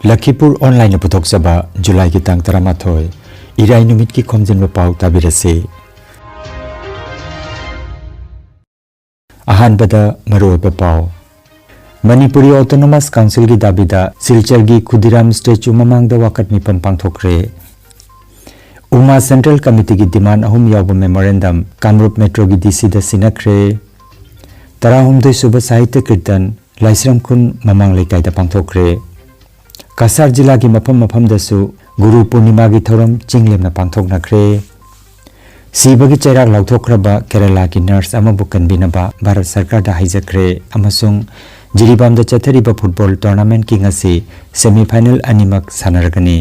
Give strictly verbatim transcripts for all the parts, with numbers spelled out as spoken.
ꯂꯈꯤꯄꯨꯔ ꯑꯣꯟꯂꯥꯏꯟꯅ ꯄꯨꯊꯣꯛꯆꯕ ꯖꯨꯂꯥꯏꯒꯤ ꯇꯥꯡ ꯇꯔꯥꯃꯥꯊꯣꯏ, ꯏꯔꯥꯏ ꯅꯨꯃꯤꯠꯀꯤ ꯈꯣꯝꯖꯤꯟꯕ ꯄꯥꯎ ꯇꯥꯕꯤꯔꯁꯤ꯫ ꯑꯍꯥꯟꯕꯗ ꯃꯔꯨꯑꯣꯏꯕ ꯄꯥꯎ꯫ ꯃꯅꯤꯄꯨꯔꯤ ꯑꯣꯇꯣꯅꯣꯃꯁ ꯀꯥꯎꯟꯁꯤꯜꯒꯤ ꯗꯥꯕꯤꯗ ꯁꯤꯜꯆꯔꯒꯤ ꯈꯨꯗꯤꯔꯥꯝ ꯁ꯭ꯇꯦꯆꯨ ꯃꯃꯥꯡꯗ ꯋꯥꯀꯠ ꯃꯤꯐꯝ ꯄꯥꯡꯊꯣꯛꯈ꯭ꯔꯦ꯫ ꯎꯃꯥ ꯁꯦꯟꯇ꯭ꯔꯦꯜ ꯀꯃꯤꯇꯤꯒꯤ ꯗꯤꯃꯥꯟ ꯑꯍꯨꯝ ꯌꯥꯎꯕ ꯃꯦꯃꯣꯔꯦꯟꯗꯝ ꯀꯥꯃꯔꯨꯞ ꯃꯦꯇ꯭ꯔꯣꯒꯤ ꯗꯤ ꯁꯤꯗ ꯁꯤꯟꯅꯈ꯭ꯔꯦ꯫ ꯇꯔꯥꯍꯨꯝꯗꯣꯏ ꯁꯨꯕ ꯁꯥꯍꯤꯇ꯭ꯌ ꯀꯤꯔꯇꯟ ꯂꯥꯏꯁ꯭ꯔꯝ ꯈꯨꯟ ꯃꯃꯥꯡ ꯂꯩꯀꯥꯏꯗ ꯄꯥꯡꯊꯣꯛꯈ꯭ꯔꯦ꯫ ꯀꯁꯥꯔ ꯖꯤꯂꯥꯒꯤ ꯃꯐꯝ ꯃꯐꯝꯗꯁꯨ ꯒꯨꯔꯨ ꯄꯨꯔꯅꯤꯃꯥꯒꯤ ꯊꯧꯔꯝ ꯆꯤꯡ ꯂꯦꯝꯅ ꯄꯥꯡꯊꯣꯛꯅꯈ꯭ꯔꯦ꯫ ꯁꯤꯕꯒꯤ ꯆꯩꯔꯥꯛ ꯂꯥꯎꯊꯣꯛꯈ꯭ꯔꯕ ꯀꯦꯔꯂꯥꯒꯤ ꯅꯔꯁ ꯑꯃꯕꯨ ꯀꯟꯕꯤꯅꯕ ꯚꯥꯔꯠ ꯁꯔꯀꯥꯔꯗ ꯍꯥꯏꯖꯈ꯭ꯔꯦ ꯑꯃꯁꯨꯡ ꯖꯤꯔꯤꯕꯥꯝꯗ ꯆꯠꯊꯔꯤꯕ ꯐꯨꯠꯕꯣꯜ ꯇꯣꯔꯅꯥꯃꯦꯟꯠꯀꯤ ꯉꯁꯤ ꯁꯦꯃꯤꯐꯥꯏꯅꯦꯜ ꯑꯅꯤꯃꯛ ꯁꯥꯟꯅꯔꯒꯅꯤ꯫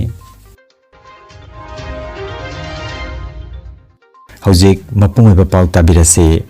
ꯍꯧꯖꯤꯛ ꯃꯄꯨꯡ ꯑꯣꯏꯕ ꯄꯥꯎ ꯇꯥꯕꯤꯔꯁꯤ꯫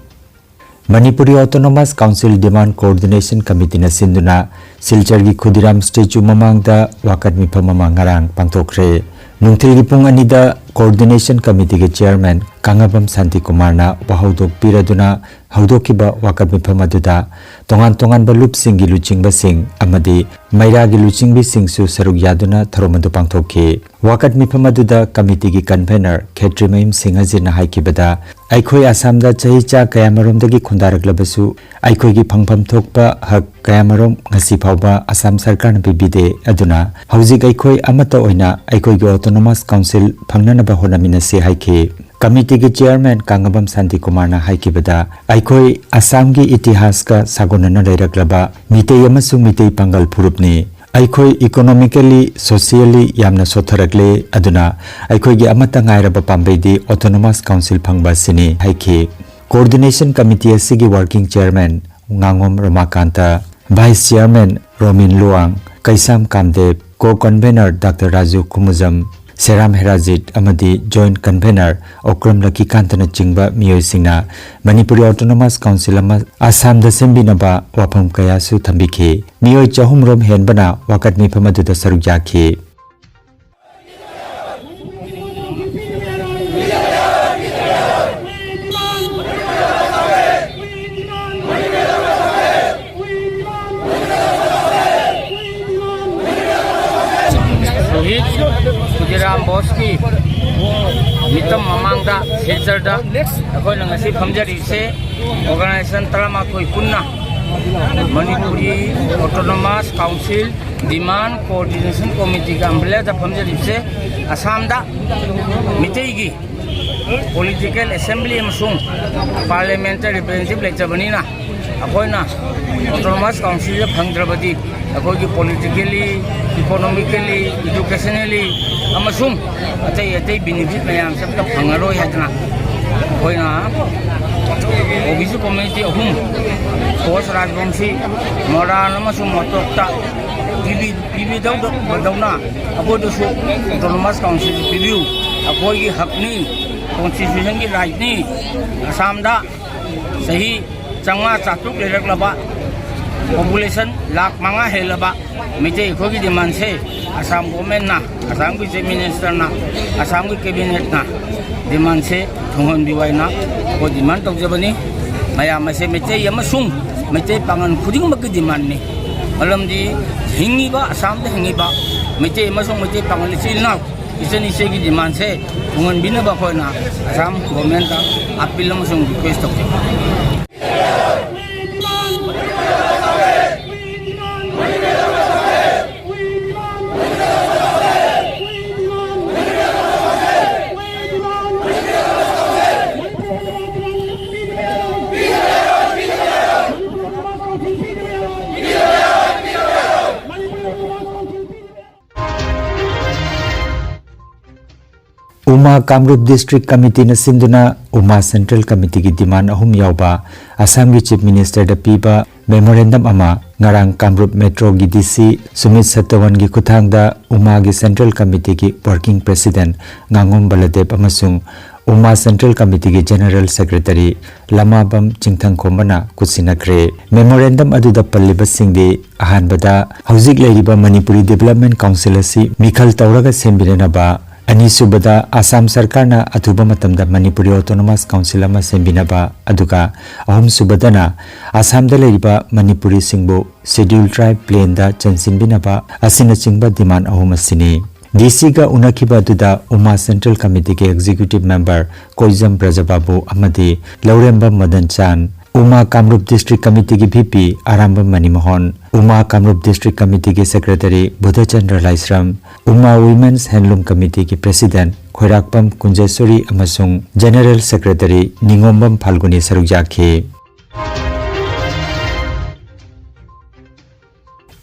ꯃꯅꯤꯄꯨꯔꯤ ꯑꯣꯇꯣꯅꯣꯃꯁ ꯀꯥꯎꯟꯁꯤꯜ ꯗꯤꯃꯥꯟ ꯀꯣꯑꯣꯔꯗꯤꯅꯦꯁꯟ ꯀꯃꯤꯇꯤꯅ ꯁꯤꯟꯗꯨꯅ ꯁꯤꯜꯆꯔꯒꯤ ꯈꯨꯗꯤꯔꯥꯝ ꯁ꯭ꯇꯦꯆꯨ ꯃꯃꯥꯡꯗ ꯋꯥꯀꯠ ꯃꯤꯐꯝ ꯑꯃ ꯉꯔꯥꯡ ꯄꯥꯡꯊꯣꯛꯈ꯭ꯔꯦ꯫ ꯅꯨꯡꯊꯤꯜꯒꯤ ꯄꯨꯡ ꯑꯅꯤꯗ ꯀꯣꯑꯣꯔꯗꯤꯅꯦꯁꯟ ꯀꯃꯤꯇꯤꯒꯤ ꯆꯤꯌꯔꯃꯦꯟ ꯀꯥꯉꯕꯝ ꯁꯥꯟꯇꯤꯀꯨꯃꯥꯔꯅ ꯋꯥꯍꯧꯗꯣꯛ ꯄꯤꯔꯗꯨꯅ ꯍꯧꯗꯣꯛꯈꯤꯕ ꯋꯥꯀꯠ ꯃꯤꯐꯝ ꯑꯗꯨꯗ ꯇꯣꯉꯥꯟ ꯇꯣꯉꯥꯟꯕ ꯂꯨꯞꯁꯤꯡꯒꯤ ꯂꯨꯆꯤꯡꯕꯁꯤꯡ ꯑꯃꯗꯤ ꯃꯩꯔꯥꯒꯤ ꯂꯨꯆꯤꯡꯕꯤꯁꯤꯡꯁꯨ ꯁꯔꯨꯛ ꯌꯥꯗꯨꯅ ꯊꯧꯔꯝ ꯑꯗꯨ ꯄꯥꯡꯊꯣꯛꯈꯤ꯫ ꯋꯥꯀꯠ ꯃꯤꯐꯝ ꯑꯗꯨꯗ ꯀꯃꯤꯇꯤꯒꯤ ꯀꯟꯚꯦꯅꯔ ꯈꯦꯇ꯭ꯔꯤꯃꯌꯨꯝ ꯁꯤꯡꯍꯖꯤꯠꯅ ꯍꯥꯏꯈꯤꯕꯗ, ꯑꯩꯈꯣꯏ ꯑꯁꯥꯝꯗ ꯆꯍꯤ ꯆꯥ ꯀꯌꯥꯃꯔꯣꯝꯗꯒꯤ ꯈꯨꯟꯗꯥꯔꯛꯂꯕꯁꯨ ꯑꯩꯈꯣꯏꯒꯤ ꯐꯪꯐꯝ ꯊꯣꯛꯄ ꯍꯛ ꯀꯌꯥꯃꯔꯣꯝ ꯉꯁꯤ ꯐꯥꯎꯕ ꯑꯁꯥꯝ ꯁꯔꯀꯥꯔꯅ ꯄꯤꯕꯤꯗꯦ꯫ ꯑꯗꯨꯅ ꯍꯧꯖꯤꯛ ꯑꯩꯈꯣꯏ ꯑꯃꯠꯇ ꯑꯣꯏꯅ ꯑꯩꯈꯣꯏꯒꯤ ꯑꯣꯇꯣꯅꯣꯃꯁ ꯀꯥꯎꯟꯁꯤꯜ ꯐꯪꯅꯅꯕ ꯍꯣꯠꯅꯃꯤꯟꯅꯁꯤ ꯍꯥꯏꯈꯤ꯫ ꯀꯃꯤꯇꯤꯒꯤ ꯆꯤꯌꯔꯃꯦꯟ ꯀꯥꯉꯕꯝ ꯁꯥꯟꯇꯤꯀꯨꯃꯥꯔꯅ ꯍꯥꯏꯈꯤꯕꯗ, ꯑꯩꯈꯣꯏ ꯑꯁꯥꯝꯒꯤ ꯏꯇꯤꯍꯥꯁꯀ ꯁꯥꯒꯣꯟꯅꯅ ꯂꯩꯔꯛꯂꯕ ꯃꯤꯇꯩ ꯑꯃꯁꯨꯡ ꯃꯤꯇꯩ ꯄꯥꯡꯒꯜ ꯐꯨꯔꯨꯞꯅꯤ꯫ ꯑꯩꯈꯣꯏ ꯏꯀꯣꯅꯣꯃꯤꯀꯦꯜꯂꯤ, ꯁꯣꯁꯤꯌꯦꯜꯂꯤ ꯌꯥꯝꯅ ꯁꯣꯠꯊꯔꯛꯂꯦ꯫ ꯑꯗꯨꯅ ꯑꯩꯈꯣꯏꯒꯤ ꯑꯃꯠꯇ ꯉꯥꯏꯔꯕ ꯄꯥꯝꯕꯩꯗꯤ ꯑꯣꯇꯣꯅꯣꯃꯁ ꯀꯥꯎꯟꯁꯤꯜ ꯐꯪꯕ ꯑꯁꯤꯅꯤ ꯍꯥꯏꯈꯤ꯫ ꯀꯣꯑꯣꯔꯗꯤꯅꯦꯁꯟ ꯀꯃꯤꯇꯤ ꯑꯁꯤꯒꯤ ꯋꯥꯔꯀꯤꯡ ꯆꯤꯌꯔꯃꯦꯟ ꯉꯥꯉꯣꯝ Romakanta, vice chairman Romin Luwang, Keisham Kamdeb, co convener doctor Raju Khumujam, Seram Herajit ꯑꯃꯗꯤ ꯖꯣꯏꯟꯠ ꯀꯟꯚꯦꯅꯔ ꯑꯣꯀ꯭ꯔꯝ ꯂꯀꯤꯀꯥꯟꯇꯅꯆꯤꯡꯕ ꯃꯤꯑꯣꯏꯁꯤꯡꯅ ꯃꯅꯤꯄꯨꯔꯤ ꯑꯣꯇꯣꯅꯣꯃꯁ ꯀꯥꯎꯟꯁꯤꯜ ꯑꯃ ꯑꯁꯥꯝꯗ ꯁꯦꯝꯕꯤꯅꯕ ꯋꯥꯐꯝ ꯀꯌꯥꯁꯨ ꯊꯝꯕꯤꯈꯤ꯫ ꯃꯤꯑꯣꯏ ꯆꯍꯨꯝ ꯔꯣꯝ ꯍꯦꯟꯕꯅ ꯋꯥꯀꯠ ꯃꯤꯐꯝ ꯑꯗꯨꯗ ꯁꯔꯨꯛ ꯌꯥꯈꯤ꯫ ꯑꯩꯈꯣꯏꯅ ꯉꯁꯤ ꯐꯝꯖꯔꯤꯕꯁꯦ ꯑꯣꯔꯒꯅꯥꯏꯖꯦꯁꯟ ꯇꯔꯥꯃꯥꯊꯣꯏ ꯄꯨꯟꯅ ꯃꯅꯤꯄꯨꯔꯤ ꯑꯣꯇꯣꯅꯣꯃꯁ ꯀꯥꯎꯟꯁꯤꯜ ꯗꯤꯃꯥꯟ ꯀꯣꯑꯣꯔꯗꯤꯅꯦꯁꯟ ꯀꯣꯃꯤꯇꯤꯒꯤ ꯑꯝꯕ꯭ꯔꯦꯂꯥꯗ ꯐꯝꯖꯔꯤꯕꯁꯦ ꯑꯁꯥꯝꯗ ꯃꯤꯇꯩꯒꯤ ꯄꯣꯂꯤꯇꯤꯀꯦꯜ ꯑꯦꯁꯦꯝꯕ꯭ꯂꯤ ꯑꯃꯁꯨꯡ ꯄꯥꯔꯂꯤꯌꯥꯃꯦꯟꯇ ꯔꯤꯄ꯭ꯔꯦꯖꯦꯟꯇꯦꯇꯤꯚ ꯂꯩꯇꯕꯅꯤꯅ ꯑꯩꯈꯣꯏꯅ ꯑꯣꯇꯣꯅꯣꯃꯁ ꯀꯥꯎꯟꯁꯤꯜꯗ ꯐꯪꯗ꯭ꯔꯕꯗꯤ ꯑꯩꯈꯣꯏꯒꯤ ꯄꯣꯂꯤꯇꯤꯀꯦꯜꯂꯤ, ꯏꯀꯣꯅꯣꯃꯤꯀꯦꯜꯂꯤ, ꯏꯗꯨꯀꯦꯁꯅꯦꯜꯂꯤ ꯑꯃꯁꯨꯡ ꯑꯇꯩ ꯑꯇꯩ ꯕꯦꯅꯤꯐꯤꯠ ꯃꯌꯥꯝꯁꯦ ꯑꯝꯇ ꯐꯪꯉꯔꯣꯏ ꯍꯥꯏꯗꯅ ꯑꯩꯈꯣꯏꯅ ꯑꯣ ꯕꯤ ꯁꯤ ꯀꯝꯃ꯭ꯌꯨꯅꯤꯇꯤ ꯑꯍꯨꯝ, ꯀꯣꯁ ꯔꯥꯖꯕꯪꯁꯤ, ꯃꯣꯔꯥꯟ ꯑꯃꯁꯨꯡ ꯃꯣꯇꯣꯛꯇ ꯄꯤꯕꯤ-, ꯄꯤꯕꯤꯗꯧꯗꯧꯅ ꯑꯩꯈꯣꯏꯗꯁꯨ ꯑꯣꯇꯣꯅꯣꯃꯁ ꯀꯥꯎꯟꯁꯤꯜ ꯄꯤꯕꯤꯌꯨ꯫ ꯑꯩꯈꯣꯏꯒꯤ ꯍꯛꯅꯤ, ꯀꯣꯟꯁꯇꯤꯇ꯭ꯌꯨꯁꯟꯒꯤ ꯔꯥꯏꯠꯅꯤ꯫ ꯑꯁꯥꯝꯗ ꯆꯍꯤ ꯆꯥꯝꯃꯉꯥ ꯆꯥꯇ꯭ꯔꯨꯛ ꯂꯩꯔꯛꯂꯕ ꯄꯣꯄꯨꯂꯦꯁꯟ ꯂꯥꯈ ꯃꯉꯥ ꯍꯦꯜꯂꯕ ꯃꯩꯇꯩ ꯑꯩꯈꯣꯏꯒꯤ ꯗꯤꯃꯥꯟꯁꯦ ꯑꯁꯥꯝ ꯒꯣꯔꯃꯦꯟꯅ, ꯑꯁꯥꯝꯒꯤ ꯆꯤꯐ ꯃꯤꯅꯤꯁꯇꯔꯅ, ꯑꯁꯥꯝꯒꯤ ꯀꯦꯕꯤꯅꯦꯠꯅ ꯗꯤꯃꯥꯟꯁꯦ ꯊꯨꯡꯍꯟꯕꯤꯌꯨ ꯍꯥꯏꯅ ꯑꯩꯈꯣꯏ ꯗꯤꯃꯥꯟ ꯇꯧꯖꯕꯅꯤ꯫ ꯃꯌꯥꯝ ꯑꯁꯦ ꯃꯩꯇꯩ ꯑꯃꯁꯨꯡ ꯃꯩꯇꯩ ꯄꯥꯉꯜ ꯈꯨꯗꯤꯡꯃꯛꯀꯤ ꯗꯤꯃꯥꯟꯅꯤ꯫ ꯃꯔꯝꯗꯤ ꯍꯤꯡꯉꯤꯕ, ꯑꯁꯥꯝꯗ ꯍꯤꯡꯉꯤꯕ ꯃꯩꯇꯩ ꯑꯃꯁꯨꯡ ꯃꯩꯇꯩ ꯄꯥꯉꯜ ꯏꯆꯤꯜ ꯏꯅꯥꯎ, ꯏꯆꯟ ꯏꯆꯦꯒꯤ ꯗꯤꯃꯥꯟꯁꯦ ꯊꯨꯡꯍꯟꯕꯤꯅꯕ ꯑꯩꯈꯣꯏꯅ ꯑꯁꯥꯝ ꯒꯣꯔꯃꯦꯟꯗ ꯑꯄꯤꯜ ꯑꯃꯁꯨꯡ ꯔꯤꯀ꯭ꯋꯦꯁ ꯇꯧꯖꯩ꯫ ꯎꯃꯥ ꯀꯥꯡꯂꯨꯞ ꯗꯤꯁꯇ꯭ꯔꯤꯛ ꯀꯃꯤꯇꯤꯅ ꯁꯤꯟꯗꯨꯅ ꯎꯃꯥ ꯁꯦꯟꯇ꯭ꯔꯦꯜ ꯀꯃꯤꯇꯤꯒꯤ ꯗꯤꯃꯥꯟ ꯑꯍꯨꯝ ꯌꯥꯎꯕ ꯑꯁꯥꯝꯒꯤ ꯆꯤꯐ ꯃꯤꯅꯤꯁꯇꯔꯗ ꯄꯤꯕ ꯃꯦꯃꯣꯔꯦꯟꯗꯝ ꯑꯃ ꯉꯔꯥꯡ ꯀꯥꯡꯂꯨꯞ ꯃꯦꯇ꯭ꯔꯣꯒꯤ ꯗꯤ ꯁꯤ ꯁꯨꯃꯤꯠ ꯁꯇꯋꯟꯒꯤ ꯈꯨꯠꯊꯥꯡꯗ ꯎꯃꯥꯒꯤ ꯁꯦꯟꯇ꯭ꯔꯦꯜ ꯀꯃꯤꯇꯤꯒꯤ ꯋꯥꯔꯀꯤꯡ ꯄ꯭ꯔꯦꯁꯤꯗꯦꯟꯠ ꯉꯥꯉꯣꯝ ꯕꯂꯗꯦꯕ ꯑꯃꯁꯨꯡ ꯎꯃꯥ ꯁꯦꯟꯇ꯭ꯔꯦꯜ ꯀꯃꯤꯇꯤꯒꯤ ꯖꯦꯅꯔꯦꯜ ꯁꯦꯀ꯭ꯔꯦꯇꯔꯤ ꯂꯃꯥꯕꯝ ꯆꯤꯡꯊꯪꯈꯣꯝꯕꯅ ꯈꯨꯠꯁꯤꯟꯅꯈ꯭ꯔꯦ꯫ ꯃꯦꯃꯣꯔꯦꯟꯗꯝ ꯑꯗꯨꯗ ꯄꯜꯂꯤꯕꯁꯤꯡꯗꯤ ꯑꯍꯥꯟꯕꯗ ꯍꯧꯖꯤꯛ ꯂꯩꯔꯤꯕ ꯃꯅꯤꯄꯨꯔꯤ ꯗꯤꯕꯦꯂꯞꯃꯦꯟꯠ ꯀꯥꯎꯟꯁꯤꯜ ꯑꯁꯤ ꯃꯤꯈꯜ ꯇꯧꯔꯒ ꯁꯦꯝꯕꯤꯅꯅꯕ, ꯑꯅꯤꯁꯨꯕꯗ ꯑꯁꯥꯝ ꯁꯔꯀꯥꯔꯅ ꯑꯊꯨꯕ ꯃꯇꯝꯗ ꯃꯅꯤꯄꯨꯔꯤ ꯑꯣꯇꯣꯅꯣꯃꯁ ꯀꯥꯎꯟꯁꯤꯜ ꯑꯃ ꯁꯦꯝꯕꯤꯅꯕ, ꯑꯗꯨꯒ ꯑꯍꯨꯝꯁꯨꯕꯗꯅ ꯑꯁꯥꯝꯗ ꯂꯩꯔꯤꯕ ꯃꯅꯤꯄꯨꯔꯤꯁꯤꯡꯕꯨ ꯁꯦꯗ꯭ꯌꯨꯜ ꯇ꯭ꯔꯥꯏꯕ ꯄ꯭ꯂꯦꯟꯗ ꯆꯟꯁꯤꯟꯕꯤꯅꯕ ꯑꯁꯤꯅꯆꯤꯡꯕ ꯗꯤꯃꯥꯟ ꯑꯍꯨꯝ ꯑꯁꯤꯅꯤ꯫ ꯗꯤ ꯁꯤꯒ ꯎꯅꯈꯤꯕ ꯑꯗꯨꯗ ꯎꯃꯥ Central Committeeꯒꯤ Executive Member ꯀꯣꯏꯖꯝ ꯕ꯭ꯔꯖꯕꯥꯕꯨ ꯑꯃꯗꯤ ꯂꯧꯔꯦꯝꯕꯝ ꯃꯗꯟ ꯆꯥꯟ, ꯎꯃꯥ ꯀꯥꯃꯔꯨꯞ District Committeeꯒꯤ V P Arambam ꯃꯅꯤꯃꯣꯍꯟ, ꯎꯃꯥ ꯀꯥꯃꯔꯨꯞ District Committeeꯒꯤ Secretary Budhachandra ꯂꯥꯏꯁ꯭ꯔꯝ, ꯎꯃꯥ Women's Handloom Committeeꯒꯤ President ꯈꯣꯏꯔꯥꯛꯄꯝ ꯀꯨꯟꯖꯦꯁꯣꯔꯤ ꯑꯃꯁꯨꯡ General Secretary ꯅꯤꯉꯣꯝꯕꯝ ꯐꯥꯜꯒꯨꯅꯤ ꯁꯔꯨꯛ ꯌꯥꯈꯤ꯫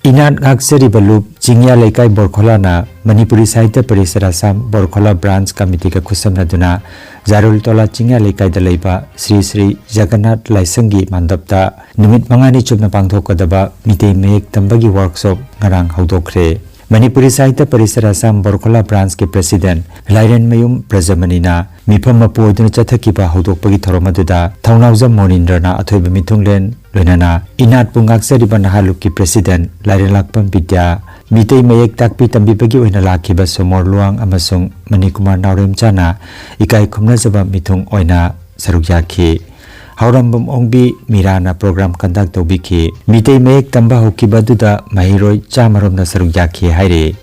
ꯏꯅꯥꯠ ꯉꯥꯛꯆꯔꯤꯕ ꯂꯨꯞ ꯆꯤꯡꯌꯥ ꯂꯩꯀꯥꯏ ꯕꯣꯔꯈꯣꯂꯥꯅ ꯃꯅꯤꯄꯨꯔꯤ ꯁꯥꯍꯤꯇ꯭ꯌ ꯄꯔꯤꯁꯠ ꯑꯁꯥꯝ ꯕꯣꯔꯈꯣꯂꯥ Branch Committeeꯒ ꯈꯨꯠꯁꯝꯅꯗꯨꯅ ꯖꯥꯔꯨꯜ ꯇꯣꯂꯥ ꯆꯤꯡꯌꯥ ꯂꯩꯀꯥꯏꯗ ꯂꯩꯕ ꯁ꯭ꯔꯤ ꯁ꯭ꯔꯤ ꯖꯒꯟꯅꯥꯊ ꯂꯥꯏꯁꯪꯒꯤ ꯃꯟꯗꯞꯇ ꯅꯨꯃꯤꯠ ꯃꯉꯥꯅꯤ ꯆꯨꯞꯅ ꯄꯥꯡꯊꯣꯛꯀꯗꯕ ꯃꯤꯇꯩ ꯃꯌꯦꯛ ꯇꯝꯕꯒꯤ workshop ꯉꯔꯥꯡ ꯍꯧꯗꯣꯛꯈ꯭ꯔꯦ꯫ ꯃꯅꯤꯄꯨꯔꯤ ꯁꯥꯍꯤꯇ꯭ꯌ ꯄꯔꯤꯁꯠ ꯑꯁꯥꯝ ꯕꯣꯔꯈꯣꯂꯥ Branchꯀꯤ President ꯂꯥꯏꯔꯦꯟꯃꯌꯨꯝ ꯕ꯭ꯔꯖꯃꯅꯤꯅ ꯃꯤꯐꯝ ꯃꯄꯨ ꯑꯣꯏꯗꯨꯅ ꯆꯠꯊꯈꯤꯕ ꯍꯧꯗꯣꯛꯄꯒꯤ ꯊꯧꯔꯝ ꯑꯗꯨꯗ ꯊꯧꯅꯥꯎꯖꯝ ꯃꯣꯅꯤꯟꯗ꯭ꯔꯅ ꯑꯊꯣꯏꯕ ꯃꯤꯊꯨꯡꯂꯦꯟ ꯂꯣꯏꯅꯅ ꯏꯅꯥꯠꯄꯨ ꯉꯥꯛꯆꯔꯤꯕ ꯅꯍꯥ ꯂꯨꯞꯀꯤ President ꯂꯥꯏꯔꯦꯟꯂꯥꯛꯄꯝ ꯕꯤꯗ꯭ꯌꯥ, ꯃꯤꯇꯩ ꯃꯌꯦꯛ ꯇꯥꯛꯄꯤ ꯇꯝꯕꯤꯕꯒꯤ ꯑꯣꯏꯅ ꯂꯥꯛꯈꯤꯕ ꯁꯣꯃꯣꯔ ꯂꯨꯋꯥꯡ ꯑꯃꯁꯨꯡ ꯃꯅꯤꯀꯨꯃꯥꯔ ꯅꯥꯎꯔꯦꯝꯆꯥꯅ ꯏꯀꯥꯏ ꯈꯨꯝꯅꯖꯕ ꯃꯤꯊꯨꯡ ꯑꯣꯏꯅ ꯁꯔꯨꯛ ꯌꯥꯈꯤ꯫ ꯍꯥꯎꯔꯝꯕꯝ ꯑꯣꯡꯕꯤ ꯃꯤꯔꯥꯅ program conduct ꯇꯧꯕꯤꯈꯤ꯫ ꯃꯤꯇꯩ ꯃꯌꯦꯛ ꯇꯝꯕ ꯍꯧꯈꯤꯕ ꯑꯗꯨꯗ ꯃꯍꯩꯔꯣꯏ ꯆꯥꯝꯃꯔꯣꯝꯅ ꯁꯔꯨꯛ ꯌꯥꯈꯤ ꯍꯥꯏꯔꯤ꯫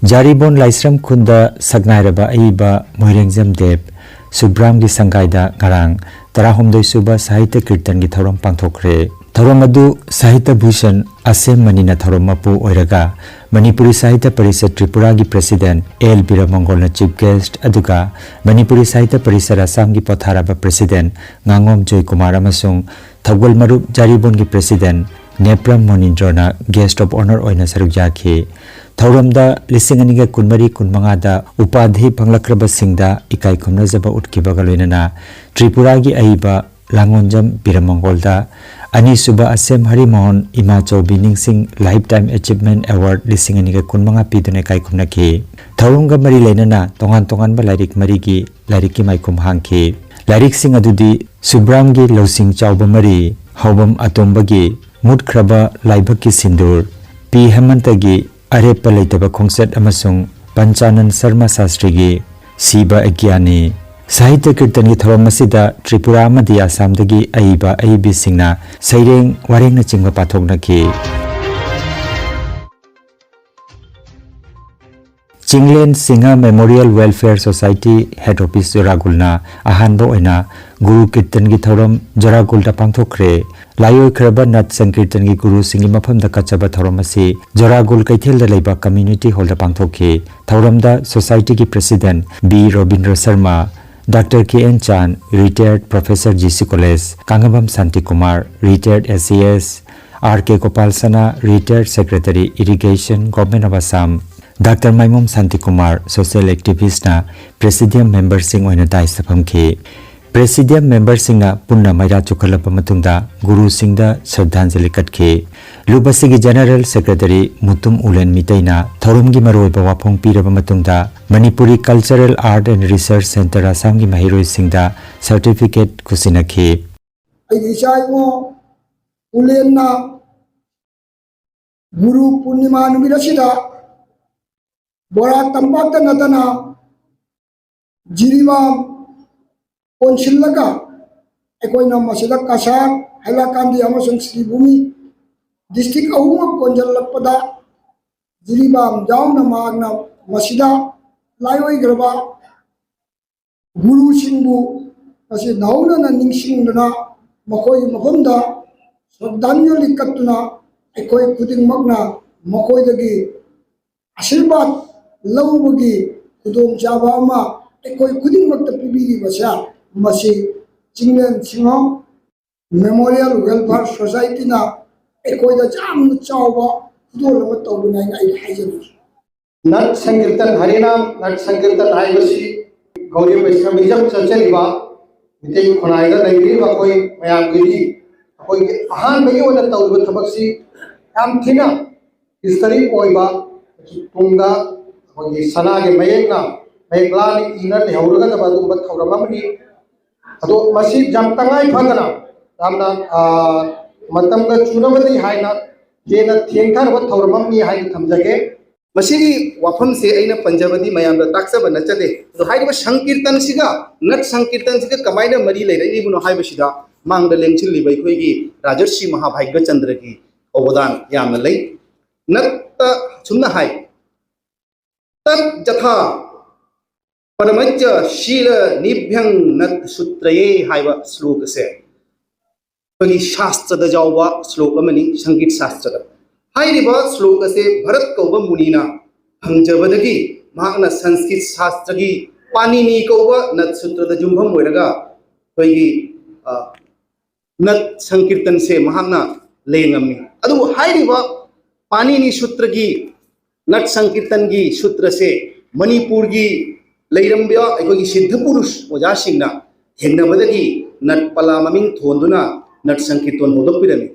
ꯖꯥꯔꯤꯕꯣꯟ ꯂꯥꯏꯁ꯭ꯔꯝ ꯈꯨꯟꯗ ꯁꯛꯅꯥꯏꯔꯕ ꯑꯏꯕ ꯃꯣꯏꯔꯦꯡꯖꯝ ꯗꯦꯕ ꯁꯨꯕ꯭ꯔꯥꯝꯒꯤ ꯁꯪꯒꯥꯏꯗ ꯉꯔꯥꯡ ꯇꯔꯥꯍꯨꯝꯗꯣꯏ ꯁꯨꯕ ꯁꯥꯍꯤꯇ꯭ꯌ ꯀꯤꯔꯇꯟꯒꯤ ꯊꯧꯔꯝ ꯄꯥꯡꯊꯣꯛꯈ꯭ꯔꯦ꯫ ꯊꯧꯔꯝ ꯑꯗꯨ ꯁꯥꯍꯤꯇ꯭ꯌ ꯚꯨꯁꯟ ꯑꯁꯦꯝ ꯃꯅꯤꯅ ꯊꯧꯔꯝ ꯃꯄꯨ ꯑꯣꯏꯔꯒ ꯃꯅꯤꯄꯨꯔꯤ ꯁꯥꯍꯤꯇ꯭ꯌ ꯄꯔꯤꯁꯠ ꯇ꯭ꯔꯤꯄꯨꯔꯥꯒꯤ President ꯑꯦꯜ ꯕꯤꯔꯃꯪꯒꯣꯜꯅ Chief Guest ꯑꯗꯨꯒ ꯃꯅꯤꯄꯨꯔꯤ ꯁꯥꯍꯤꯇ꯭ꯌ ꯄꯔꯤꯁꯠ ꯑꯁꯥꯝꯒꯤ ꯄꯣꯊꯥꯔꯕ President ꯉꯥꯉꯣꯝ ꯖꯣꯏꯀꯨꯃꯥꯔ ꯑꯃꯁꯨꯡ ꯊꯧꯒꯜ ꯃꯔꯨꯞ ꯖꯥꯔꯤꯕꯣꯟꯒꯤ President Nepram ꯃꯣꯅꯤꯟꯗ꯭ꯔꯣꯅ Guest of Honour ꯑꯣꯏꯅ ꯁꯔꯨꯛ ꯌꯥꯈꯤ꯫ ꯊꯧꯔꯝꯗ ꯂꯤꯁꯤꯡ ꯑꯅꯤꯒ ꯀꯨꯟꯃꯔꯤ ꯀꯨꯟꯃꯉꯥꯗ ꯎꯄꯥꯙꯤ ꯐꯪꯂꯛꯈ꯭ꯔꯕꯁꯤꯡꯗ ꯏꯀꯥꯏ ꯈꯨꯝꯅꯖꯕ ꯎꯠꯈꯤꯕꯒ ꯂꯣꯏꯅꯅ ꯇ꯭ꯔꯤꯄꯨꯔꯥꯒꯤ ꯑꯏꯕ ꯂꯥꯡꯒꯣꯟꯖꯝ ꯕꯤꯔꯃꯪꯒꯣꯜꯗ ꯑꯅꯤꯁꯨꯕ ꯑꯁꯦꯝ ꯍꯔꯤꯃꯣꯍꯟ ꯏꯃꯥ ꯆꯧꯕꯤ ꯅꯤꯡꯁꯤꯡ Lifetime Achievement Award ꯂꯤꯁꯤꯡ ꯑꯅꯤꯒ ꯀꯨꯟꯃꯉꯥ ꯄꯤꯗꯨꯅ ꯏꯀꯥꯏ ꯈꯨꯝꯅꯈꯤ꯫ ꯊꯧꯔꯝꯒ ꯃꯔꯤ ꯂꯩꯅꯅ ꯇꯣꯉꯥꯟ ꯇꯣꯉꯥꯟꯕ ꯂꯥꯏꯔꯤꯛ ꯃꯔꯤꯒꯤ ꯂꯥꯏꯔꯤꯛꯀꯤ ꯃꯥꯏꯈꯨꯝ ꯍꯥꯡꯈꯤ꯫ ꯂꯥꯏꯔꯤꯛꯁꯤꯡ ꯑꯗꯨꯗꯤ ꯁꯨꯕ꯭ꯔꯥꯝꯒꯤ ꯂꯧꯁꯤꯡ ꯆꯥꯎꯕ ꯃꯔꯤ, ꯍꯥꯎꯕꯝ ꯑꯇꯣꯝꯕꯒꯤ ꯃꯨꯠꯈ꯭ꯔꯕ ꯂꯥꯏꯕꯛꯀꯤ ꯁꯤꯟꯗꯨꯔ, ꯄꯤ ꯍꯦꯃꯟꯇꯒꯤ ꯑꯔꯦꯞꯄ ꯂꯩꯇꯕ ꯈꯣꯡꯆꯠ ꯑꯃꯁꯨꯡ ꯄꯟꯆꯥꯅꯟ ꯁꯔꯃ ꯁꯥꯁꯇ꯭ꯔꯤꯒꯤ ꯁꯤꯕ ꯑꯒ꯭ꯌꯥꯅꯤ꯫ ꯁꯥꯍꯤꯇ꯭ꯌ ꯀꯤꯔꯇꯟꯒꯤ ꯊꯧꯔꯝ ꯑꯁꯤꯗ ꯇ꯭ꯔꯤꯄꯨꯔꯥ ꯑꯃꯗꯤ ꯑꯁꯥꯝꯗꯒꯤ ꯑꯏꯕ ꯑꯏꯕꯤꯁꯤꯡꯅ ꯁꯩꯔꯦꯡ ꯋꯥꯔꯦꯡꯅꯆꯤꯡꯕ ꯄꯥꯊꯣꯛꯅꯈꯤ꯫ Chinglen Singh Memorial Welfare Society Head Office ꯖꯣꯔꯥꯒꯨꯜꯅ ꯑꯍꯥꯟꯕ ꯑꯣꯏꯅ ꯒꯨꯔꯨ ꯀꯤꯔꯇꯟꯒꯤ ꯊꯧꯔꯝ ꯖꯣꯔꯥꯒꯨꯜꯗ ꯄꯥꯡꯊꯣꯛꯈ꯭ꯔꯦ꯫ ꯂꯥꯏꯑꯣꯏꯈ꯭ꯔꯕ ꯅꯠ ꯁꯪꯀꯤꯔꯇꯟꯒꯤ ꯒꯨꯔꯨꯁꯤꯡꯒꯤ ꯃꯐꯝꯗ ꯀꯠꯆꯕ ꯊꯧꯔꯝ ꯑꯁꯤ ꯖꯣꯔꯥꯒꯨꯜ ꯀꯩꯊꯦꯜꯗ ꯂꯩꯕ Community Hallꯗ ꯄꯥꯡꯊꯣꯛꯈꯤ꯫ ꯊꯧꯔꯝꯗ Societyꯒꯤ President B Robindra Sharma, Doctor K N Chan, Retired Professor G C College, Kangabam Shantikumar, Retired S C S, R K Gopal Sana, Retired Secretary Irrigation, Government of Assam, Doctor ꯃꯥꯏꯃꯣꯝ Shantikumar, Social Activistꯅ Presidium Memberꯁꯤꯡ ꯑꯣꯏꯅ Dais ꯐꯝꯈꯤ꯫ Presidium Memberꯁꯤꯡꯅ ꯄꯨꯟꯅ ꯃꯩꯔꯥ ꯆꯨꯈꯠꯂꯕ ꯃꯇꯨꯡꯗ ꯒꯨꯔꯨꯁꯤꯡꯗ ꯁ꯭ꯔꯗꯥꯟꯖꯂꯤ ꯀꯠꯈꯤ꯫ ꯂꯨꯞ ꯑꯁꯤꯒꯤ General Secretary ꯃꯨꯇꯨꯝ ꯎꯂꯦꯟ ꯃꯤꯇꯩꯅ ꯊꯧꯔꯝꯒꯤ ꯃꯔꯨꯑꯣꯏꯕ ꯋꯥꯐꯣꯡ ꯄꯤꯔꯕ ꯃꯇꯨꯡꯗ Manipuri Cultural Art and Research Centre ꯑꯁꯥꯝꯒꯤ ꯃꯍꯩꯔꯣꯏꯁꯤꯡꯗ certificate ꯈꯨꯠꯁꯤꯟꯅꯈꯤ꯫ ꯑꯩꯒꯤ ꯏꯆꯥ ꯏꯉꯣ ꯎꯂꯦꯟꯅ ꯒꯨꯔꯨ ꯄꯨꯔꯅꯤꯃꯥ ꯅꯨꯃꯤꯠ ꯑꯁꯤꯗ ꯕꯣꯔꯥ ꯇꯝꯄꯥꯛꯇ ꯅꯠꯇꯅ ꯖꯤꯔꯤꯕꯥꯝ ꯀꯣꯟꯁꯤꯜꯂꯒ ꯑꯩꯈꯣꯏꯅ ꯃꯁꯤꯗ ꯀꯁꯥꯔ, ꯍꯥꯏꯂꯥꯀꯥꯟꯗꯤ ꯑꯃꯁꯨꯡ ꯁ꯭ꯔꯤꯚꯨꯃꯤ district ꯑꯍꯨꯝꯃꯛ ꯀꯣꯟꯁꯤꯜꯂꯛꯄꯗ ꯖꯤꯔꯤꯕꯥꯝ ꯌꯥꯎꯅ ꯃꯍꯥꯛꯅ ꯃꯁꯤꯗ ꯂꯥꯏꯑꯣꯏꯈ꯭ꯔꯕ ꯒꯨꯔꯨꯁꯤꯡꯕꯨ ꯉꯁꯤ ꯅꯧꯍꯧꯅꯅ ꯅꯤꯡꯁꯤꯡꯗꯨꯅ ꯃꯈꯣꯏꯒꯤ ꯃꯐꯝꯗ ꯁ꯭ꯔꯗꯥꯟꯖꯂꯤ ꯀꯠꯇꯨꯅ ꯑꯩꯈꯣꯏ ꯈꯨꯗꯤꯡꯃꯛꯅ ꯃꯈꯣꯏꯗꯒꯤ ꯑꯁꯤꯔꯕꯥꯗ ꯂꯧꯕꯒꯤ ꯈꯨꯗꯣꯡꯆꯥꯕ ꯑꯃ ꯑꯩꯈꯣꯏ ꯈꯨꯗꯤꯡꯃꯛꯇ ꯄꯤꯕꯤꯔꯤꯕꯁꯦ ꯃꯁꯤ ꯆꯤꯡꯂꯦꯟ ꯁꯤꯡꯍ Memorial Welfare Societyꯅ ꯑꯩꯈꯣꯏꯗ ꯌꯥꯝꯅ ꯆꯥꯎꯕ ꯈꯨꯗꯣꯜ ꯑꯃ ꯇꯧꯕꯅꯤ ꯍꯥꯏꯅ ꯑꯩ ꯍꯥꯏꯖꯅꯤꯡꯏ꯫ ꯅꯠ ꯁꯪꯀꯤꯔꯇꯟ ꯍꯔꯤꯅꯥꯝ, ꯅꯠ ꯁꯪꯀꯤꯔꯇꯟ ꯍꯥꯏꯕꯁꯤ ꯒꯧꯔꯤ ꯕꯩꯁꯅꯕꯤꯖꯝ ꯆꯠꯆꯔꯤꯕ ꯃꯤꯇꯩ ꯈꯨꯟꯅꯥꯏꯗ ꯂꯩꯔꯤꯕ ꯑꯩꯈꯣꯏ ꯃꯌꯥꯝꯒꯤꯗꯤ ꯑꯩꯈꯣꯏꯒꯤ ꯑꯍꯥꯟꯕꯒꯤ ꯑꯣꯏꯅ ꯇꯧꯔꯤꯕ ꯊꯕꯛꯁꯤ ꯌꯥꯝ ꯊꯤꯅ historic ꯑꯣꯏꯕ, ꯇꯨꯡꯗ ꯑꯩꯈꯣꯏꯒꯤ ꯁꯅꯥꯒꯤ ꯃꯌꯦꯛꯅ, ꯃꯌꯦꯛ ꯂꯥꯅ ꯏꯅ ꯂꯩꯍꯧꯔꯒꯗꯕ ꯑꯗꯨꯒꯨꯝꯕ ꯊꯧꯔꯝ ꯑꯃꯅꯤ꯫ ꯑꯗꯣ ꯃꯁꯤ ꯌꯥꯝ ꯇꯉꯥꯏ ꯐꯗꯅ ꯌꯥꯝꯅ, ꯑ, ꯃꯇꯝꯒ ꯆꯨꯅꯕꯗꯤ ꯍꯥꯏꯅ ꯍꯦꯟꯅ ꯊꯦꯡꯊꯔꯕ ꯊꯧꯔꯝ ꯑꯃꯅꯤ ꯍꯥꯏꯅ ꯊꯝꯖꯒꯦ꯫ ꯃꯁꯤꯒꯤ ꯋꯥꯐꯝꯁꯦ ꯑꯩꯅ ꯄꯟꯖꯕꯗꯤ ꯃꯌꯥꯝꯗ ꯇꯥꯛꯆꯕ ꯅꯠꯆꯗꯦ꯫ ꯑꯗꯣ ꯍꯥꯏꯔꯤꯕ ꯁꯪꯀꯤꯔꯇꯟꯁꯤꯒ ꯅꯠ ꯁꯪꯀꯤꯔꯇꯟꯁꯤꯒ ꯀꯃꯥꯏꯅ ꯃꯔꯤ ꯂꯩꯔꯛꯂꯤꯕꯅꯣ ꯍꯥꯏꯕꯁꯤꯗ ꯃꯥꯡꯗ ꯂꯦꯡꯁꯤꯜꯂꯤꯕ ꯑꯩꯈꯣꯏꯒꯤ ꯔꯥꯖꯔꯁꯤ ꯃꯍꯥꯚꯥꯒ꯭ꯌꯆꯟꯗ꯭ꯔꯒꯤ ꯑꯕꯗꯥꯟ ꯌꯥꯝꯅ ꯂꯩ꯫ ꯅꯠꯇ ꯁꯨꯝꯅ ꯍꯥꯏ, ꯇꯠ ꯌꯊꯥ ꯄꯔꯃꯆ ꯁꯤꯂ ꯅꯤꯚ꯭ꯌꯪ ꯅꯠ ꯁꯨꯇ꯭ꯔꯌꯦ ꯍꯥꯏꯕ ꯁ꯭ꯂꯣꯛ ꯑꯁꯦ ꯑꯩꯈꯣꯏꯒꯤ ꯁꯥꯁꯇ꯭ꯔꯗ ꯌꯥꯎꯕ ꯁ꯭ꯂꯣꯛ ꯑꯃꯅꯤ, ꯁꯪꯒꯤꯠ ꯁꯥꯁꯇ꯭ꯔꯗ꯫ ꯍꯥꯏꯔꯤꯕ ꯁ꯭ꯂꯣꯛ ꯑꯁꯦ ꯚꯔꯠ ꯀꯧꯕ ꯃꯨꯅꯤꯅ ꯐꯪꯖꯕꯗꯒꯤ ꯃꯍꯥꯛꯅ ꯁꯪꯁꯀ꯭ꯔꯤꯠ ꯁꯥꯁꯇ꯭ꯔꯒꯤ ꯄꯥꯅꯤꯅꯤ ꯀꯧꯕ ꯅꯠ ꯁꯨꯇ꯭ꯔꯗ ꯌꯨꯝꯐꯝ ꯑꯣꯏꯔꯒ ꯑꯩꯈꯣꯏꯒꯤ, ꯑ, ꯅꯠ ꯁꯪꯀꯤꯔꯇꯟꯁꯦ ꯃꯍꯥꯛꯅ ꯂꯦꯡꯉꯝꯃꯤ꯫ ꯑꯗꯨꯕꯨ ꯍꯥꯏꯔꯤꯕ ꯄꯥꯅꯤꯅꯤ ꯁꯨꯇ꯭ꯔꯒꯤ, ꯅꯠ ꯁꯪꯀꯤꯔꯇꯟꯒꯤ ꯁꯨꯇ꯭ꯔꯁꯦ ꯃꯅꯤꯄꯨꯔꯒꯤ ꯂꯩꯔꯝꯕ ꯑꯩꯈꯣꯏꯒꯤ ꯁꯤꯗꯙ ꯄꯨꯔꯨꯁ ꯑꯣꯖꯥꯁꯤꯡꯅ ꯊꯦꯡꯅꯕꯗꯒꯤ ꯅꯠ ꯄꯂꯥ ꯃꯃꯤꯡ ꯊꯣꯟꯗꯨꯅ ꯅꯠ ꯁꯪꯀꯤꯔꯇꯟ ꯍꯧꯗꯣꯛꯄꯤꯔꯝꯃꯤ꯫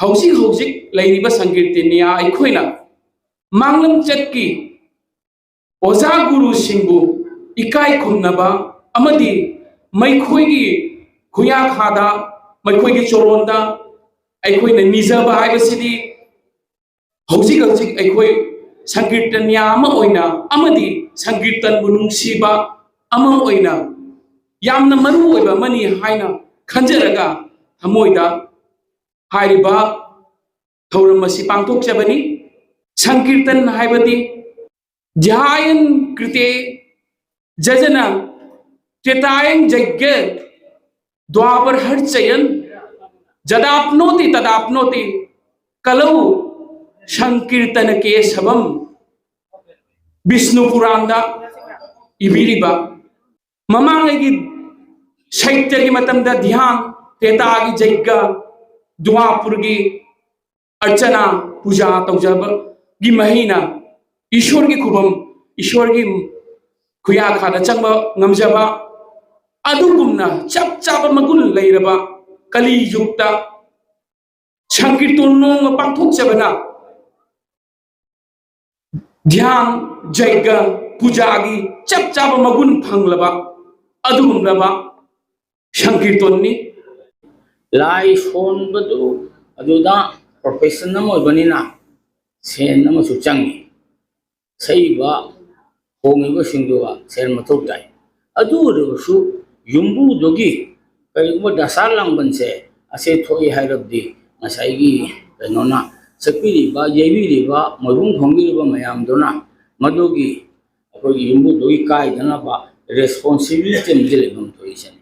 ꯍꯧꯖꯤꯛ ꯍꯧꯖꯤꯛ ꯂꯩꯔꯤꯕ ꯁꯪꯀꯤꯔꯇꯟ ꯅꯤꯌꯥ ꯑꯩꯈꯣꯏꯅ ꯃꯥꯡꯂꯝꯆꯠꯀꯤ ꯑꯣꯖꯥ ꯒꯨꯔꯨꯁꯤꯡꯕꯨ ꯏꯀꯥꯏ ꯈꯨꯝꯅꯕ ꯑꯃꯗꯤ ꯃꯩꯈꯣꯏꯒꯤ ꯈꯨꯌꯥꯈꯥꯗ, ꯃꯩꯈꯣꯏꯒꯤ ꯆꯣꯔꯣꯟꯗ ꯑꯩꯈꯣꯏꯅ ꯅꯤꯖꯕ ꯍꯥꯏꯕꯁꯤꯗꯤ ꯍꯧꯖꯤꯛ ꯍꯧꯖꯤꯛ ꯑꯩꯈꯣꯏ ꯁꯪꯀꯤꯔꯇꯟ ꯅꯤꯌꯥ ꯑꯃ ꯑꯣꯏꯅ ꯑꯃꯗꯤ ꯁꯪꯀꯤꯔꯇꯟꯕꯨ ꯅꯨꯡꯁꯤꯕ ꯑꯃ ꯑꯣꯏꯅ ꯌꯥꯝꯅ ꯃꯔꯨ ꯑꯣꯏꯕ ꯑꯃꯅꯤ ꯍꯥꯏꯅ ꯈꯟꯖꯔꯒ ꯊꯃꯣꯏꯗ ꯍꯥꯏꯔꯤꯕ ꯊꯧꯔꯝ ꯑꯁꯤ ꯄꯥꯡꯊꯣꯛꯆꯕꯅꯤ꯫ ꯁꯪꯀꯤꯔꯇꯟ ꯍꯥꯏꯕꯗꯤ ꯙ꯭ꯌꯥꯌꯟ ꯀ꯭ꯔꯤꯇꯦ ꯖꯖꯅ ꯇ꯭ꯔꯦꯇꯥꯌꯟ ꯖꯒ꯭ꯌ ꯗ꯭ꯋꯥꯄꯔ ꯍꯔꯆꯌꯟ ꯖꯗꯥꯞꯅꯣꯇꯤ ꯇꯗꯥꯞꯅꯣꯇꯤ ꯀꯂꯧ ꯁꯪꯀꯤꯔꯇꯅ ꯀꯦꯁꯕꯝ ꯕꯤꯁꯅꯨ ꯄꯨꯔꯥꯟꯗ ꯏꯕꯤꯔꯤꯕ ꯃꯃꯥꯡꯉꯩꯒꯤ ꯁꯩꯇꯒꯤ ꯃꯇꯝꯗ ꯙ꯭ꯌꯥꯟ, ꯇ꯭ꯔꯦꯇꯥꯒꯤ ꯖꯩꯒ, ꯗ꯭ꯋꯥꯄꯨꯔꯒꯤ ꯑꯔꯆꯅꯥ, ꯄꯨꯖꯥ ꯇꯧꯖꯕꯒꯤ ꯃꯍꯩꯅ ꯏꯁꯣꯔꯒꯤ ꯈꯨꯕꯝ, ꯏꯁꯣꯔꯒꯤ ꯈꯨꯌꯥꯈꯥꯗ ꯆꯪꯕ ꯉꯝꯖꯕ ꯑꯗꯨꯒꯨꯝꯅ ꯆꯞ ꯆꯥꯕ ꯃꯒꯨꯟ ꯂꯩꯔꯕ ꯀꯂꯤ ꯌꯨꯒꯇ ꯁꯪꯀꯤꯔꯇꯟ ꯅꯣꯡꯃ ꯄꯥꯡꯊꯣꯛꯆꯕꯅ ꯙ꯭ꯌꯥꯟ, ꯖꯩꯒ, ꯄꯨꯖꯥꯒꯤ ꯆꯞ ꯆꯥꯕ ꯃꯒꯨꯟ ꯐꯪꯂꯕ ꯑꯗꯨꯒꯨꯝꯂꯕ ꯁꯪꯀꯤꯔꯇꯟꯅꯤ꯫ ꯂꯥꯏ ꯁꯣꯟꯕꯗꯨ ꯑꯗꯨꯗ ꯄ꯭ꯔꯣꯐꯦꯁꯟ ꯑꯃ ꯑꯣꯏꯕꯅꯤꯅ ꯁꯦꯟ ꯑꯃꯁꯨ ꯆꯪꯉꯤ꯫ ꯁꯛꯏꯕ ꯈꯣꯡꯉꯤꯕꯁꯤꯡꯗꯨ ꯁꯦꯟ ꯃꯊꯧ ꯇꯥꯏ꯫ ꯑꯗꯨ ꯑꯣꯏꯔꯕꯁꯨ ꯌꯨꯝꯕꯨꯗꯨꯒꯤ ꯀꯔꯤꯒꯨꯝꯕ ꯗꯁꯥ ꯂꯥꯡꯕꯟꯁꯦ ꯑꯁꯦ ꯊꯣꯛꯏ ꯍꯥꯏꯔꯕꯗꯤ ꯉꯁꯥꯏꯒꯤ ꯀꯩꯅꯣꯅ ꯁꯛꯄꯤꯔꯤꯕ, ꯌꯩꯕꯤꯔꯤꯕ, ꯃꯣꯏꯕꯨꯡ ꯈꯣꯡꯕꯤꯔꯤꯕ ꯃꯌꯥꯝꯗꯨꯅ ꯃꯗꯨꯒꯤ ꯑꯩꯈꯣꯏꯒꯤ ꯌꯨꯝꯕꯨꯗꯨꯒꯤ ꯀꯥꯏꯗꯅꯕ ꯔꯦꯁꯄꯣꯟꯁꯤꯕꯤꯂꯤꯇꯤ ꯑꯃꯗꯤ ꯂꯩꯐꯝ ꯊꯣꯛꯏ ꯁꯤꯅꯤ꯫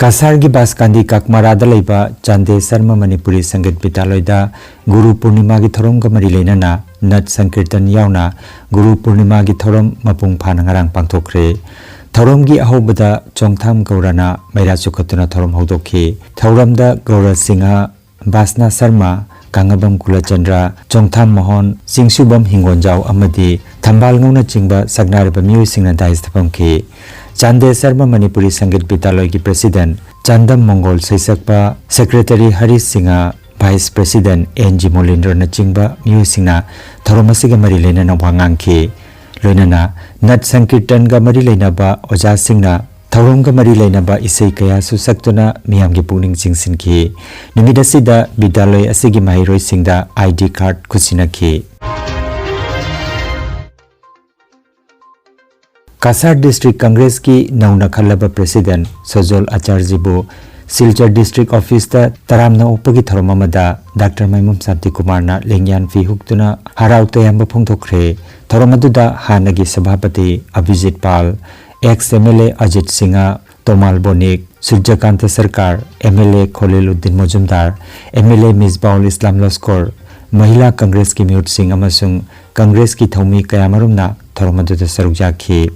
ꯀꯁꯥꯔꯒꯤ ꯕꯥꯁꯀꯥꯟꯗꯤ ꯀꯛꯃꯔꯥꯗ ꯂꯩꯕ ꯆꯥꯟꯗꯦ ꯁꯔꯃ ꯃꯅꯤꯄꯨꯔꯤ ꯁꯪꯒꯤꯠ ꯕꯤꯗ꯭ꯌꯥꯂꯣꯏꯗ ꯒꯨꯔꯨ ꯄꯨꯔꯅꯤꯃꯥꯒꯤ ꯊꯧꯔꯝꯒ ꯃꯔꯤ ꯂꯩꯅꯅ ꯅꯠ ꯁꯪꯀꯤꯔꯇꯟ ꯌꯥꯎꯅ ꯒꯨꯔꯨ ꯄꯨꯔꯅꯤꯃꯥꯒꯤ ꯊꯧꯔꯝ ꯃꯄꯨꯡ ꯐꯥꯅ ꯉꯔꯥꯡ ꯄꯥꯡꯊꯣꯛꯈ꯭ꯔꯦ꯫ ꯊꯧꯔꯝꯒꯤ ꯑꯍꯧꯕꯗ ꯆꯣꯡꯊꯥꯝ ꯒꯧꯔꯅ ꯃꯩꯔꯥ ꯆꯨꯈꯠꯇꯨꯅ ꯊꯧꯔꯝ ꯍꯧꯗꯣꯛꯈꯤ꯫ ꯊꯧꯔꯝꯗ ꯒꯧꯔ ꯁꯤꯡꯍ, ꯕꯥꯁꯅꯥ ꯁꯔꯃ, ꯀꯥꯡꯉꯕꯝ ꯀꯨꯂꯆꯟꯗ꯭ꯔ, ꯆꯣꯡꯊꯥꯝ ꯃꯣꯍꯣꯟ, ꯆꯤꯡꯁꯨꯕꯝ ꯍꯤꯡꯒꯣꯟꯖꯥꯎ ꯑꯃꯗꯤ ꯊꯝꯕꯥꯜ ꯉꯧꯅꯆꯤꯡꯕ ꯁꯛꯅꯥꯏꯔꯕ ꯃꯤꯑꯣꯏꯁꯤꯡꯅ ꯗꯥꯏꯁꯇ ꯐꯝꯈꯤ꯫ ꯆꯥꯟꯗꯦ ꯁꯔꯃ ꯃꯅꯤꯄꯨꯔꯤ ꯁꯪꯒꯤꯠ ꯕꯤꯗ꯭ꯌꯥꯂꯣꯏꯒꯤ ꯄ꯭ꯔꯦꯁꯤꯗꯦꯟꯠ ꯆꯥꯟꯗꯝ ꯃꯣꯡꯒꯣꯜ ꯁꯩꯁꯛꯄ, secretary Haris Singha, vice president N G ꯃꯣꯂꯤꯟꯗ꯭ꯔꯅꯆꯤꯡꯕ ꯃꯤꯑꯣꯏꯁꯤꯡꯅ ꯊꯧꯔꯝ ꯑꯁꯤꯒ ꯃꯔꯤ ꯂꯩꯅꯅ ꯋꯥ ꯉꯥꯡꯈꯤ꯫ ꯂꯣꯏꯅꯅ ꯅꯠ ꯁꯪꯀꯤꯔꯇꯟꯒ ꯃꯔꯤ ꯂꯩꯅꯕ ꯑꯣꯖꯥꯁꯤꯡꯅ ꯊꯧꯔꯝꯒ ꯃꯔꯤ ꯂꯩꯅꯕ ꯏꯁꯩ ꯀꯌꯥꯁꯨ ꯁꯛꯇꯨꯅ ꯃꯤꯌꯥꯝꯒꯤ ꯄꯨꯛꯅꯤꯡ ꯆꯤꯡꯁꯤꯟꯈꯤ꯫ ꯅꯨꯃꯤꯠ ꯑꯁꯤꯗ ꯕꯤꯗ꯭ꯌꯥꯂꯣꯏ ꯑꯁꯤꯒꯤ ꯃꯍꯩꯔꯣꯏꯁꯤꯡꯗ ꯑꯥꯏ ꯗꯤ ꯀꯥꯔꯗ ꯈꯨꯠꯁꯤꯟꯅꯈꯤ꯫ ꯀꯁꯥꯔ ꯗꯤꯁꯇ꯭ꯔꯤꯛ ꯀꯪꯒ꯭ꯔꯦꯁꯀꯤ ꯅꯧꯅ ꯈꯜꯂꯕ ꯄ꯭ꯔꯦꯁꯤꯗꯦꯟꯠ ꯁꯣꯖꯣꯜ ꯑꯆꯥꯔꯖꯤꯕꯨ ꯁꯤꯜꯆꯔ ꯗꯤꯁꯇ꯭ꯔꯤꯛ ꯑꯣꯐꯤꯁꯇ ꯇꯔꯥꯝꯅ ꯑꯣꯛꯄꯒꯤ ꯊꯧꯔꯝ ꯑꯃꯗ ꯗꯥꯛꯇꯔ ꯃꯥꯏꯃꯨꯝ ꯁꯥꯟꯇꯤꯀꯨꯃꯥꯔꯅ ꯂꯦꯡꯌꯥꯟ ꯐꯤ ꯍꯨꯛꯇꯨꯅ ꯍꯔꯥꯎ ꯇꯌꯥꯝꯕ ꯐꯣꯡꯗꯣꯛꯈ꯭ꯔꯦ꯫ ꯊꯧꯔꯝ ꯑꯗꯨꯗ ꯍꯥꯟꯅꯒꯤ ꯁꯚꯥꯄꯇꯤ Abhijit Paul, ex M L A Ajit Singh, Tomal Bonik, Surajkanta Sarkar, M L A Kholiluddin Mozumdar, M L A Misbaul Islam Laskar, Mahila ꯀꯪꯒ꯭ꯔꯦꯁꯀꯤ ꯃꯤꯍꯨꯠꯁꯤꯡ ꯑꯃꯁꯨꯡ ꯀꯪꯒ꯭ꯔꯦꯁꯀꯤ ꯊꯧꯃꯤ ꯀꯌꯥꯃꯔꯨꯝꯅ ꯊꯧꯔꯝ ꯑꯗꯨꯗ ꯁꯔꯨꯛ ꯌꯥꯈꯤ꯫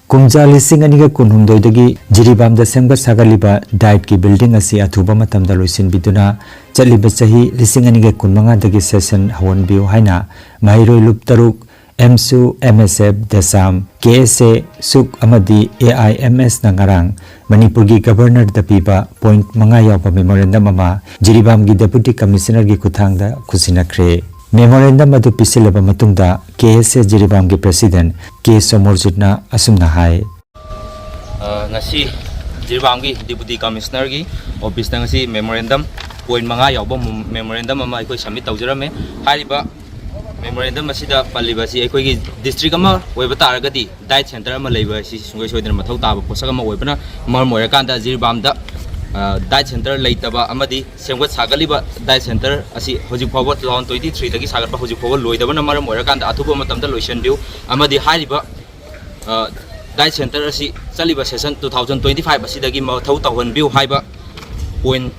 ꯀꯨꯝꯖꯥ ꯂꯤꯁꯤꯡ ꯑꯅꯤꯒ ꯀꯨꯟꯍꯨꯝꯗꯣꯏꯗꯒꯤ ꯖꯤꯔꯤꯕꯥꯝꯗ ꯁꯦꯝꯒꯠ ꯁꯥꯒꯠꯂꯤꯕ ꯗꯥꯏꯠꯀꯤ ꯕꯤꯜꯗꯤꯡ ꯑꯁꯤ ꯑꯊꯨꯕ ꯃꯇꯝꯗ ꯂꯣꯏꯁꯤꯟꯕꯤꯗꯨꯅ ꯆꯠꯂꯤꯕ ꯆꯍꯤ ꯂꯤꯁꯤꯡ ꯑꯅꯤꯒ ꯀꯨꯟꯃꯉꯥꯗꯒꯤ ꯁꯦꯁꯟ ꯍꯧꯍꯟꯕꯤꯌꯨ ꯍꯥꯏꯅ ꯃꯍꯩꯔꯣꯏ ꯂꯨꯞ ꯇꯔꯨꯛ, ꯑꯦꯝꯁꯨ, ꯑꯦꯝ ꯑꯦꯁ ꯑꯦꯐ, ꯗꯦꯁꯥꯝ, ꯀꯦ ꯑꯦꯁ ꯑꯦ, ꯁꯨꯛ ꯑꯃꯗꯤ ꯑꯦ ꯑꯥꯏ ꯑꯦꯝ ꯑꯦꯁꯅ ꯉꯔꯥꯡ ꯃꯅꯤꯄꯨꯔꯒꯤ ꯒꯕꯔꯅꯔꯗ ꯄꯤꯕ ꯄꯣꯏꯟꯠ ꯃꯉꯥ ꯌꯥꯎꯕ ꯃꯦꯃꯣꯔꯦꯟꯗꯝ ꯑꯃ ꯖꯤꯔꯤꯕꯥꯝꯒꯤ ꯗꯦꯄꯨꯇꯤ ꯀꯃꯤꯁꯅꯔꯒꯤ ꯈꯨꯠꯊꯥꯡꯗ ꯈꯨꯠꯁꯤꯟꯅꯈ꯭ꯔꯦ꯫ ꯃꯦꯃꯣꯔꯦꯟꯗꯝ ꯑꯗꯨ ꯄꯤꯁꯤꯜꯂꯕ ꯃꯇꯨꯡꯗ ꯀꯦ ꯑꯦꯁ ꯑꯦ ꯖꯤꯔꯤꯕꯥꯝꯒꯤ ꯄ꯭ꯔꯦꯁꯤꯗꯦꯟꯠ ꯀꯦ ꯁꯣꯃꯣꯔꯖꯤꯠꯅ ꯑꯁꯨꯝꯅ ꯍꯥꯏ꯫ ꯑ, ꯉꯁꯤ ꯖꯤꯔꯤꯕꯥꯝꯒꯤ ꯗꯤꯄꯨꯇꯤ ꯀꯃꯤꯁꯅꯔꯒꯤ ꯑꯣꯐꯤꯁꯇ ꯉꯁꯤ ꯃꯦꯃꯣꯔꯦꯟꯗꯝ ꯄꯣꯏꯟꯠ ꯃꯉꯥ ꯌꯥꯎꯕ ꯃꯦꯃꯣꯔꯦꯟꯗꯝ ꯑꯃ ꯑꯩꯈꯣꯏ ꯁꯕꯃꯤꯠ ꯇꯧꯖꯔꯝꯃꯦ꯫ ꯍꯥꯏꯔꯤꯕ ꯃꯦꯃꯣꯔꯦꯟꯗꯝ ꯑꯁꯤꯗ ꯄꯜꯂꯤꯕ ꯑꯁꯤ ꯑꯩꯈꯣꯏꯒꯤ ꯗꯤꯁꯇ꯭ꯔꯤꯛ ꯑꯃ ꯑꯣꯏꯕ ꯇꯥꯔꯒꯗꯤ ꯗꯥꯏꯠ ꯁꯦꯟꯇꯔ ꯑꯃ ꯂꯩꯕ ꯑꯁꯤ ꯁꯨꯡꯁꯣꯏ ꯁꯣꯏꯗꯅ ꯃꯊꯧ ꯇꯥꯕ ꯄꯣꯠꯁꯛ ꯑꯃ ꯑꯣꯏꯕꯅ ꯃꯔꯝ ꯑꯣꯏꯔꯀꯥꯟꯗ ꯖꯤꯔꯤꯕꯥꯝꯗ ꯗꯥꯏꯠ ꯁꯦꯟꯇꯔ ꯂꯩꯇꯕ ꯑꯃꯗꯤ ꯁꯦꯝꯒꯠ ꯁꯥꯒꯠꯂꯤꯕ ꯗꯥꯏꯠ ꯁꯦꯟꯇꯔ ꯑꯁꯤ ꯍꯧꯖꯤꯛ ꯐꯥꯎꯕ ꯇꯨ ꯊꯥꯎꯖꯟ ꯇ꯭ꯋꯦꯟꯇꯤ ꯊ꯭ꯔꯤꯗꯒꯤ ꯁꯥꯒꯠꯄ ꯍꯧꯖꯤꯛ ꯐꯥꯎꯕ ꯂꯣꯏꯗꯕꯅ ꯃꯔꯝ ꯑꯣꯏꯔꯀꯥꯟꯗ ꯑꯊꯨꯕ ꯃꯇꯝꯗ ꯂꯣꯏꯁꯤꯟꯕꯤꯌꯨ ꯑꯃꯗꯤ ꯍꯥꯏꯔꯤꯕ ꯗꯥꯏꯠ ꯁꯦꯟꯇꯔ ꯑꯁꯤ ꯆꯠꯂꯤꯕ session two thousand twenty five ꯑꯁꯤꯗꯒꯤ ꯃꯊꯧ ꯇꯧꯍꯟꯕꯤꯌꯨ ꯍꯥꯏꯕ ꯄꯣꯏꯟ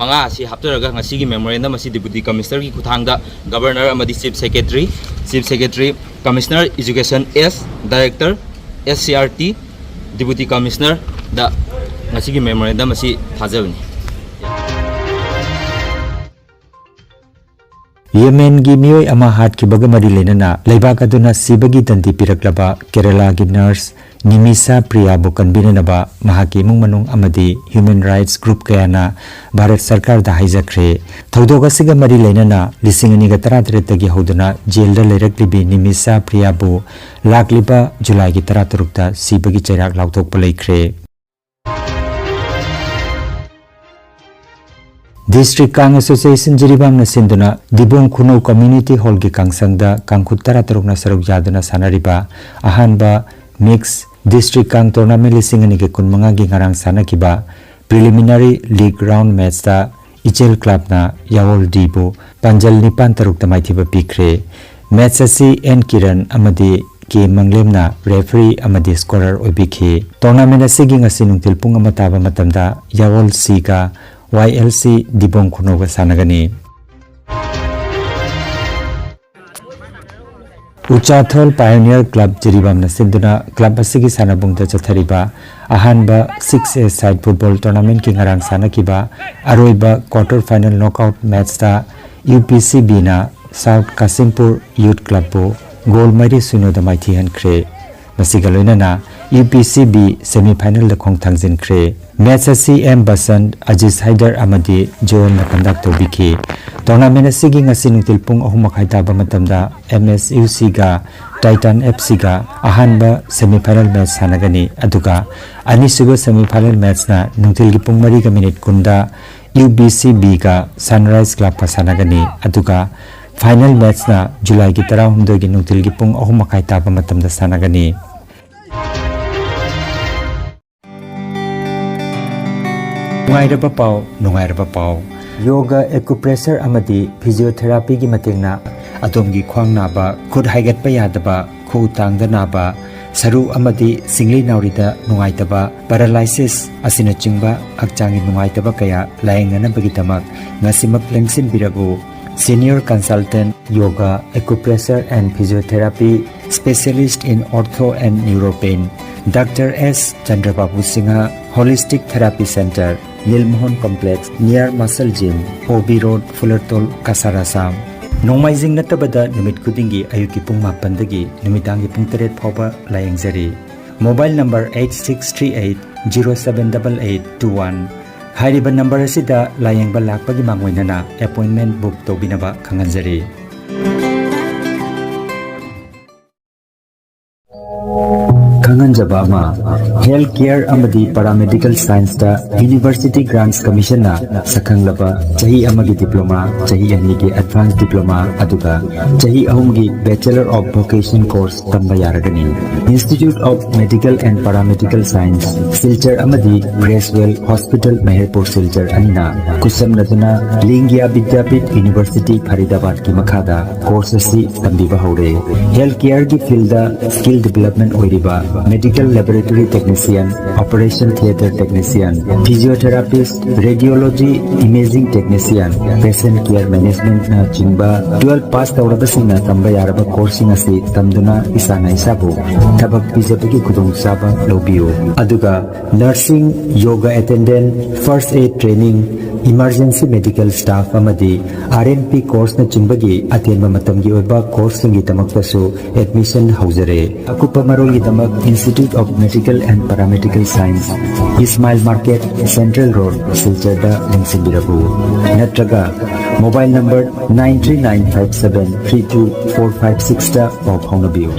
ꯃꯉꯥ ꯑꯁꯤ ꯍꯥꯞꯆꯔꯒ ꯉꯁꯤꯒꯤ ꯃꯦꯃꯣꯔꯦꯟꯗꯝ ꯑꯁꯤ ꯗꯤꯄꯨꯇꯤ ꯀꯃꯤꯁꯅꯔꯒꯤ ꯈꯨꯠꯊꯥꯡꯗ ꯒꯕꯔꯅꯔ ꯑꯃꯗꯤ chief secretary, chief secretary, commissioner education S, director S C R T, deputy ꯀꯃꯤꯁꯅꯔꯗ ꯉꯁꯤꯒꯤ ꯃꯦꯃꯣꯔꯦꯟꯗꯝ ꯑꯁꯤ ꯊꯥꯖꯕꯅꯤ꯫ ꯌꯦꯃꯦꯟꯒꯤ ꯃꯤꯑꯣꯏ ꯑꯃ ꯍꯥꯠꯈꯤꯕꯒ ꯃꯔꯤ ꯂꯩꯅꯅ ꯂꯩꯕꯥꯛ ꯑꯗꯨꯅ ꯁꯤꯕꯒꯤ ꯗꯟꯗꯤ ꯄꯤꯔꯛꯂꯕ ꯀꯦꯔꯂꯥꯒꯤ ꯅꯔꯁ ꯅꯤꯃꯤꯁꯥ ꯄ꯭ꯔꯤꯌꯥꯕꯨ ꯀꯟꯕꯤꯅꯅꯕ ꯃꯍꯥꯛꯀꯤ ꯏꯃꯨꯡ ꯃꯅꯨꯡ ꯑꯃꯗꯤ ꯍ꯭ꯌꯨꯃꯦꯟ ꯔꯥꯏꯠꯁ ꯒ꯭ꯔꯨꯞ ꯀꯌꯥꯅ ꯚꯥꯔꯠ ꯁꯔꯀꯥꯔꯗ ꯍꯥꯏꯖꯈ꯭ꯔꯦ꯫ ꯊꯧꯗꯣꯛ ꯑꯁꯤꯒ ꯃꯔꯤ ꯂꯩꯅꯅ ꯂꯤꯁꯤꯡ ꯑꯅꯤꯒ ꯇꯔꯥꯇꯔꯦꯠꯇꯒꯤ ꯍꯧꯗꯨꯅ ꯖꯦꯜꯗ ꯂꯩꯔꯛꯂꯤꯕꯤ ꯅꯤꯃꯤꯁꯥ ꯄ꯭ꯔꯤꯌꯥꯕꯨ ꯂꯥꯛꯂꯤꯕ ꯖꯨꯂꯥꯏꯒꯤ ꯇꯔꯥꯇꯔꯨꯛꯇ ꯁꯤꯕꯒꯤ ꯆꯩꯔꯥꯛ ꯂꯥꯎꯊꯣꯛꯄ ꯂꯩꯈ꯭ꯔꯦ꯫ ꯗꯤꯁꯇ꯭ꯔꯤꯛ ꯀꯥꯡ ꯑꯦꯁꯣꯁꯤꯌꯦꯁꯟ ꯖꯤꯔꯤꯕꯥꯝꯅ ꯁꯤꯟꯗꯨꯅ ꯗꯤꯕꯣꯡ ꯈꯨꯅꯧ ꯀꯝꯃ꯭ꯌꯨꯅꯤꯇꯤ ꯍꯣꯜꯒꯤ ꯀꯥꯡꯁꯪꯗ ꯀꯥꯡꯈꯨꯠ ꯇꯔꯥꯇꯔꯨꯛꯅ ꯁꯔꯨꯛ ꯌꯥꯗꯨꯅ ꯁꯥꯟꯅꯔꯤꯕ ꯑꯍꯥꯟꯕ ꯃꯤꯛꯁ ꯗꯤꯁꯇ꯭ꯔꯤꯛ ꯀꯥꯡ ꯇꯣꯔꯅꯥꯃꯦꯟ ꯂꯤꯁꯤꯡ ꯑꯅꯤꯒ ꯀꯨꯟꯃꯉꯥꯒꯤ ꯉꯔꯥꯡ ꯁꯥꯟꯅꯈꯤꯕ ꯄ꯭ꯔꯤꯂꯤꯃꯤꯅꯔꯤ ꯂꯤꯒ ꯔꯥꯎꯟ ꯃꯦꯠꯆꯇ ꯏꯆꯦꯜ ꯀ꯭ꯂꯕꯅ ꯌꯥꯋꯣꯜ ꯗꯤꯕꯨ ꯄꯥꯟꯖꯜ ꯅꯤꯄꯥꯟ ꯇꯔꯨꯛꯇ ꯃꯥꯏꯊꯤꯕ ꯄꯤꯈ꯭ꯔꯦ꯫ ꯃꯦꯠꯆ ꯑꯁꯤ ꯑꯦꯟ ꯀꯤꯔꯟ ꯑꯃꯗꯤ ꯀꯦ ꯃꯪꯂꯦꯝꯅ ꯔꯦꯐꯔꯤ ꯑꯃꯗꯤ ꯁ꯭ꯀꯣꯔꯔ ꯑꯣꯏꯕꯤꯈꯤ꯫ ꯇꯣꯔꯅꯥꯃꯦꯟ ꯑꯁꯤꯒꯤ ꯉꯁꯤ ꯅꯨꯡꯊꯤꯜ ꯄꯨꯡ ꯑꯃ ꯇꯥꯕ ꯃꯇꯝꯗ ꯌꯥꯋꯣꯜ ꯁꯤꯒ ꯋꯥꯏ ꯑꯦꯜ ꯁꯤ ꯗꯤꯕꯣꯡ ꯈꯨꯅꯧꯒ ꯁꯥꯟꯅꯒꯅꯤ꯫ ꯎꯆꯥꯊꯣꯜ ꯄꯥꯏꯑꯣꯅꯤꯌꯔ ꯀ꯭ꯂꯕ ꯖꯤꯔꯤꯕꯥꯝꯅ ꯁꯤꯟꯗꯨꯅ ꯀ꯭ꯂꯕ ꯑꯁꯤꯒꯤ ꯁꯥꯟꯅꯕꯨꯡꯗ ꯆꯠꯊꯔꯤꯕ ꯑꯍꯥꯟꯕ ꯁꯤꯛꯁ ꯑꯦ ꯁꯥꯏꯠ ꯐꯨꯠꯕꯣꯜ ꯇꯣꯔꯅꯥꯃꯦꯟꯒꯤ ꯉꯔꯥꯡ ꯁꯥꯟꯅꯈꯤꯕ ꯑꯔꯣꯏꯕ ꯀ꯭ꯋꯥꯇꯔ ꯐꯥꯏꯅꯦꯜ ꯅꯣꯛꯑꯥꯎꯠ ꯃꯦꯠꯆꯇ ꯌꯨ ꯄꯤ ꯁꯤ ꯕꯤꯅ ꯁꯥꯎꯠ ꯀꯥꯁꯤꯝꯄꯨꯔ ꯌꯨꯠ ꯀ꯭ꯂꯕꯄꯨ ꯒꯣꯜ ꯃꯔꯤ ꯁꯤꯅꯣꯗ ꯃꯥꯏꯊꯤꯍꯟꯈ꯭ꯔꯦ꯫ ꯃꯁꯤꯒ ꯂꯣꯏꯅꯅ ꯌꯨ ꯄꯤ ꯁꯤ ꯕꯤ ꯁꯦꯃꯤ ꯐꯥꯏꯅꯦꯜꯗ ꯈꯣꯡ ꯊꯥꯡꯖꯤꯟꯈ꯭ꯔꯦ꯫ ꯃꯦꯠꯆ ꯑꯁꯤ ꯑꯦꯝ ꯕꯁꯟꯠ, ꯑꯖꯤꯖ ꯍꯥꯏꯗꯔ ꯑꯃꯗꯤ ꯖꯣꯌꯦꯜꯅ ꯀꯟꯗꯛ ꯇꯧꯕꯤꯈꯤ꯫ ꯇꯣꯔꯅꯥꯃꯦꯟ ꯑꯁꯤꯒꯤ ꯉꯁꯤ ꯅꯨꯡꯊꯤꯜ ꯄꯨꯡ ꯑꯍꯨꯝ ꯃꯈꯥꯏ ꯇꯥꯕ ꯃꯇꯝꯗ ꯑꯦꯝ ꯑꯦꯁ ꯌꯨ ꯁꯤꯒ ꯇꯥꯏꯇꯥꯟ ꯑꯦꯐ ꯁꯤꯒ ꯑꯍꯥꯟꯕ ꯁꯦꯃꯤ ꯐꯥꯏꯅꯦꯜ ꯃꯦꯠꯆ ꯁꯥꯟꯅꯒꯅꯤ꯫ ꯑꯗꯨꯒ ꯑꯅꯤꯁꯨꯕ ꯁꯦꯃꯤ ꯐꯥꯏꯅꯦꯜ ꯃꯦꯠꯆꯅ ꯅꯨꯡꯊꯤꯜꯒꯤ ꯄꯨꯡ ꯃꯔꯤꯒ ꯃꯤꯅꯤꯠ ꯀꯨꯟꯗ ꯌꯨ ꯕꯤ ꯁꯤ ꯕꯤꯒ ꯁꯟꯔꯥꯏꯖ ꯀ꯭ꯂꯕꯀ ꯁꯥꯟꯅꯒꯅꯤ꯫ ꯑꯗꯨꯒ ꯐꯥꯏꯅꯦꯜ ꯃꯦꯠꯆꯅ ꯖꯨꯂꯥꯏꯒꯤ ꯇꯔꯥꯍꯨꯝꯗꯣꯏꯒꯤ ꯅꯨꯡꯊꯤꯜꯒꯤ ꯄꯨꯡ ꯑꯍꯨꯝ ꯃꯈꯥꯏ ꯇꯥꯕ ꯃꯇꯝꯗ ꯁꯥꯟꯅꯒꯅꯤ꯫ ꯅꯨꯡꯉꯥꯏꯔꯕ ꯄꯥꯎ, ꯅꯨꯡꯉꯥꯏꯔꯕ ꯄꯥꯎ꯫ ꯌꯣꯒ, ꯑꯦꯀꯨꯄ꯭ꯔꯦꯁꯔ ꯑꯃꯗꯤ ꯐꯤꯖꯤꯑꯣꯊꯦꯔꯥꯄꯤꯒꯤ ꯃꯇꯦꯡꯅ ꯑꯗꯣꯝꯒꯤ ꯈ꯭ꯋꯥꯡ ꯅꯥꯕ, ꯈꯨꯠ ꯍꯥꯏꯒꯠꯄ ꯌꯥꯗꯕ, ꯈꯨꯎ ꯇꯥꯡꯗ ꯅꯥꯕ, ꯁꯔꯨ ꯑꯃꯗꯤ ꯁꯤꯡꯂꯤ ꯅꯥꯎꯔꯤꯗ ꯅꯨꯡꯉꯥꯏꯇꯕ, ꯄꯦꯔꯥꯂꯥꯏꯁꯤꯁ ꯑꯁꯤꯅꯆꯤꯡꯕ ꯍꯛꯆꯥꯡꯒꯤ ꯅꯨꯡꯉꯥꯏꯇꯕ ꯀꯌꯥ ꯂꯥꯌꯦꯡꯅꯅꯕꯒꯤꯗꯃꯛ ꯉꯁꯤꯃꯛ ꯂꯦꯡꯁꯤꯟꯕꯤꯔꯛꯎ꯫ Senior Consultant Yoga, Acupressure and Physiotherapy, Specialist in Ortho and Neuropain, Doctor S Chandrababu Singha, Holistic Therapy Center, Nilmohan Complex, near Muscle Gym, O B Road, Fulartol, Kasar, Assam꯫ ꯅꯣꯡꯃꯥꯏꯖꯤꯡ ꯅꯠꯇꯕꯗ ꯅꯨꯃꯤꯠ ꯈꯨꯗꯤꯡꯒꯤ ꯑꯌꯨꯛꯀꯤ ꯄꯨꯡ ꯃꯥꯄꯟꯗꯒꯤ ꯅꯨꯃꯤꯗꯥꯡꯒꯤ ꯄꯨꯡ ꯇꯔꯦꯠ ꯐꯥꯎꯕ ꯂꯥꯌꯦꯡꯖꯔꯤ꯫ Mobile number eight six three eight zero seven double eight two one꯫ ꯍꯥꯏꯔꯤꯕ ꯅꯝꯕꯔ ꯑꯁꯤꯗ ꯂꯥꯌꯦꯡꯕ ꯂꯥꯛꯄꯒꯤ ꯃꯥꯡꯑꯣꯏꯅꯅ ꯑꯦꯄꯣꯏꯟꯃꯦꯟ ꯕꯨꯛ ꯇꯧꯕꯤꯅꯕ ꯈꯪꯍꯟꯖꯔꯤ꯫ ꯈꯪꯍꯟꯖꯕ ꯑꯃ, ꯍꯦꯜꯊ ꯀꯦꯌꯔ ꯑꯃꯗꯤ ꯄꯦꯔꯥꯃꯦꯗꯤꯀꯦꯜ ꯁꯥꯏꯟꯁꯇ ꯌꯨꯅꯤꯚꯔꯁꯤꯇꯤ ꯒ꯭ꯔꯥꯟꯠꯁ ꯀꯃꯤꯁꯟꯅ ꯁꯛꯈꯪꯂꯕ ꯆꯍꯤ ꯑꯃꯒꯤ ꯗꯤꯄ꯭ꯂꯣꯃꯥ, ꯆꯍꯤ ꯑꯅꯤꯒꯤ ꯑꯦꯗꯚꯥꯟꯁ ꯗꯤꯄ꯭ꯂꯣꯃꯥ, ꯑꯗꯨꯒ ꯆꯍꯤ ꯑꯍꯨꯝꯒꯤ ꯕꯦꯆꯂꯔ ꯑꯣꯐ ꯚꯣꯀꯦꯁꯟ ꯀꯣꯔꯁ ꯇꯝꯕ ꯌꯥꯔꯒꯅꯤ꯫ Institute of Medical and Paramedical Science, Silchar ꯑꯃꯗꯤ ꯒ꯭ꯔꯦꯁꯋꯦꯜ ꯍꯣꯁꯄꯤꯇꯥꯜ ꯃꯍꯦꯔꯄꯨꯔ ꯁꯤꯜꯆꯔ ꯑꯅꯤꯅ ꯈꯨꯠꯁꯝꯅꯗꯨꯅ ꯂꯤꯡꯒꯤꯌꯥ ꯕꯤꯗ꯭ꯌꯥꯄꯤꯊ ꯌꯨꯅꯤꯚꯔꯁꯤꯇꯤ ꯐꯔꯤꯗꯥꯕꯥꯗꯀꯤ ꯃꯈꯥꯗ ꯀꯣꯔꯁ ꯑꯁꯤ ꯇꯝꯕꯤꯕ ꯍꯧꯔꯦ꯫ ꯍꯦꯜꯊ ꯀꯦꯌꯔꯒꯤ ꯐꯤꯜꯗ ꯁ꯭ꯀꯤꯜ ꯗꯤꯚꯦꯂꯞꯃꯦꯟ ꯑꯣꯏꯔꯤꯕ medical laboratory technician, operation theatre technician, physiotherapist, radiology, imaging technician, patient care managementꯅ ꯆꯤꯡꯕ twelve ꯄꯥꯁ ꯇꯧꯔꯕꯁꯤꯡꯅ ꯇꯝꯕ ꯌꯥꯔꯕ ꯀꯣꯔꯁꯁꯤꯡ ꯑꯁꯤ ꯇꯝꯗꯨꯅ ꯏꯁꯥꯅ ꯏꯁꯥꯕꯨ ꯊꯕꯛ ꯄꯤꯖꯕꯒꯤ ꯈꯨꯗꯣꯡꯆꯥꯕ ꯂꯧꯕꯤꯌꯨ꯫ ꯑꯗꯨꯒ nursing, yoga attendant, first aid training, emergency medical staff ꯑꯃꯗꯤ R N P ꯀꯣꯔꯁꯅꯆꯤꯡꯕꯒꯤ ꯑꯇꯦꯟꯕ ꯃꯇꯝꯒꯤ ꯑꯣꯏꯕ ꯀꯣꯔꯁꯁꯤꯡꯒꯤꯗꯃꯛꯇꯁꯨ ꯑꯦꯗꯃꯤꯁꯟ ꯍꯧꯖꯔꯦ꯫ ꯑꯀꯨꯞꯄ ꯃꯔꯣꯜꯒꯤꯗꯃꯛ Institute of Medical and Paramedical Science, Ismail Market, Central Road, ꯁꯤꯜꯆꯔꯗ ꯂꯦꯡꯁꯤꯟꯕꯤꯔꯛꯎ꯫ ꯅꯠꯇ꯭ꯔꯒ mobile number nine three nine five seven three two four five sixꯇ ꯄꯥꯎ ꯐꯥꯎꯅꯕꯤꯌꯨ꯫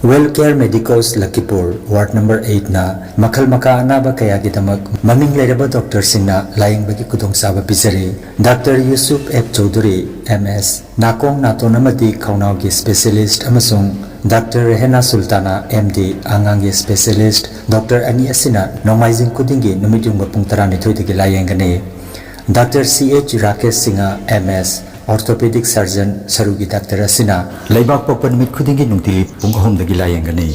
Well Care Medicos Lakhipur, Ward Number Eight ꯅ ꯃꯈꯜ ꯃꯈꯥ ꯑꯅꯥꯕ ꯀꯌꯥꯒꯤꯗꯃꯛ ꯃꯃꯤꯡ ꯂꯩꯔꯕ ꯗꯣꯛꯇꯔꯁꯤꯡꯅ ꯂꯥꯌꯦꯡꯕꯒꯤ ꯈꯨꯗꯣꯡꯆꯥꯕ ꯄꯤꯖꯔꯤ꯫ Doctor Yusuf F Chaudhuri, M ꯑꯦꯁ, ꯅꯥꯀꯣꯡ ꯅꯥꯇꯣꯟ ꯑꯃꯗꯤ ꯈꯧꯅꯥꯎꯒꯤ ꯁ꯭ꯄꯦꯁꯤꯌꯦꯂꯤꯁ꯭ꯠ, ꯑꯃꯁꯨꯡ ꯗꯥꯛꯇꯔ ꯔꯦꯍꯦꯅꯥ ꯁꯨꯜꯇꯥꯅꯥ, ꯑꯦꯝ ꯗꯤ, ꯑꯉꯥꯡꯒꯤ ꯁ꯭ꯄꯦꯁꯤꯌꯦꯂꯤꯁ꯭ꯠ꯫ ꯗꯣꯛꯇꯔ ꯑꯅꯤ ꯑꯁꯤꯅ ꯅꯣꯡꯃꯥꯏꯖꯤꯡ ꯈꯨꯗꯤꯡꯒꯤ ꯅꯨꯃꯤꯠ ꯌꯨꯡꯕ ꯄꯨꯡ ꯇꯔꯥꯅꯤꯊꯣꯏꯗꯒꯤ ꯂꯥꯌꯦꯡꯒꯅꯤ꯫ ꯗꯥꯛꯇꯔ ꯁꯤ ꯑꯦꯆ ꯔꯥꯀꯦꯁ ꯁꯤꯡꯍ, ꯑꯦꯝ ꯑꯦꯁ, ꯑꯣꯔꯊꯣꯄꯦꯗꯤꯛ ꯁꯔꯖꯟ, ꯁꯔꯨꯒꯤ ꯗꯥꯛꯇꯔ ꯑꯁꯤꯅ ꯂꯩꯕꯥꯛꯄꯣꯛꯄ ꯅꯨꯃꯤꯠ ꯈꯨꯗꯤꯡꯒꯤ ꯅꯨꯡꯇꯤꯒꯤ ꯄꯨꯡ ꯑꯍꯨꯝꯗꯒꯤ ꯂꯥꯌꯦꯡꯒꯅꯤ꯫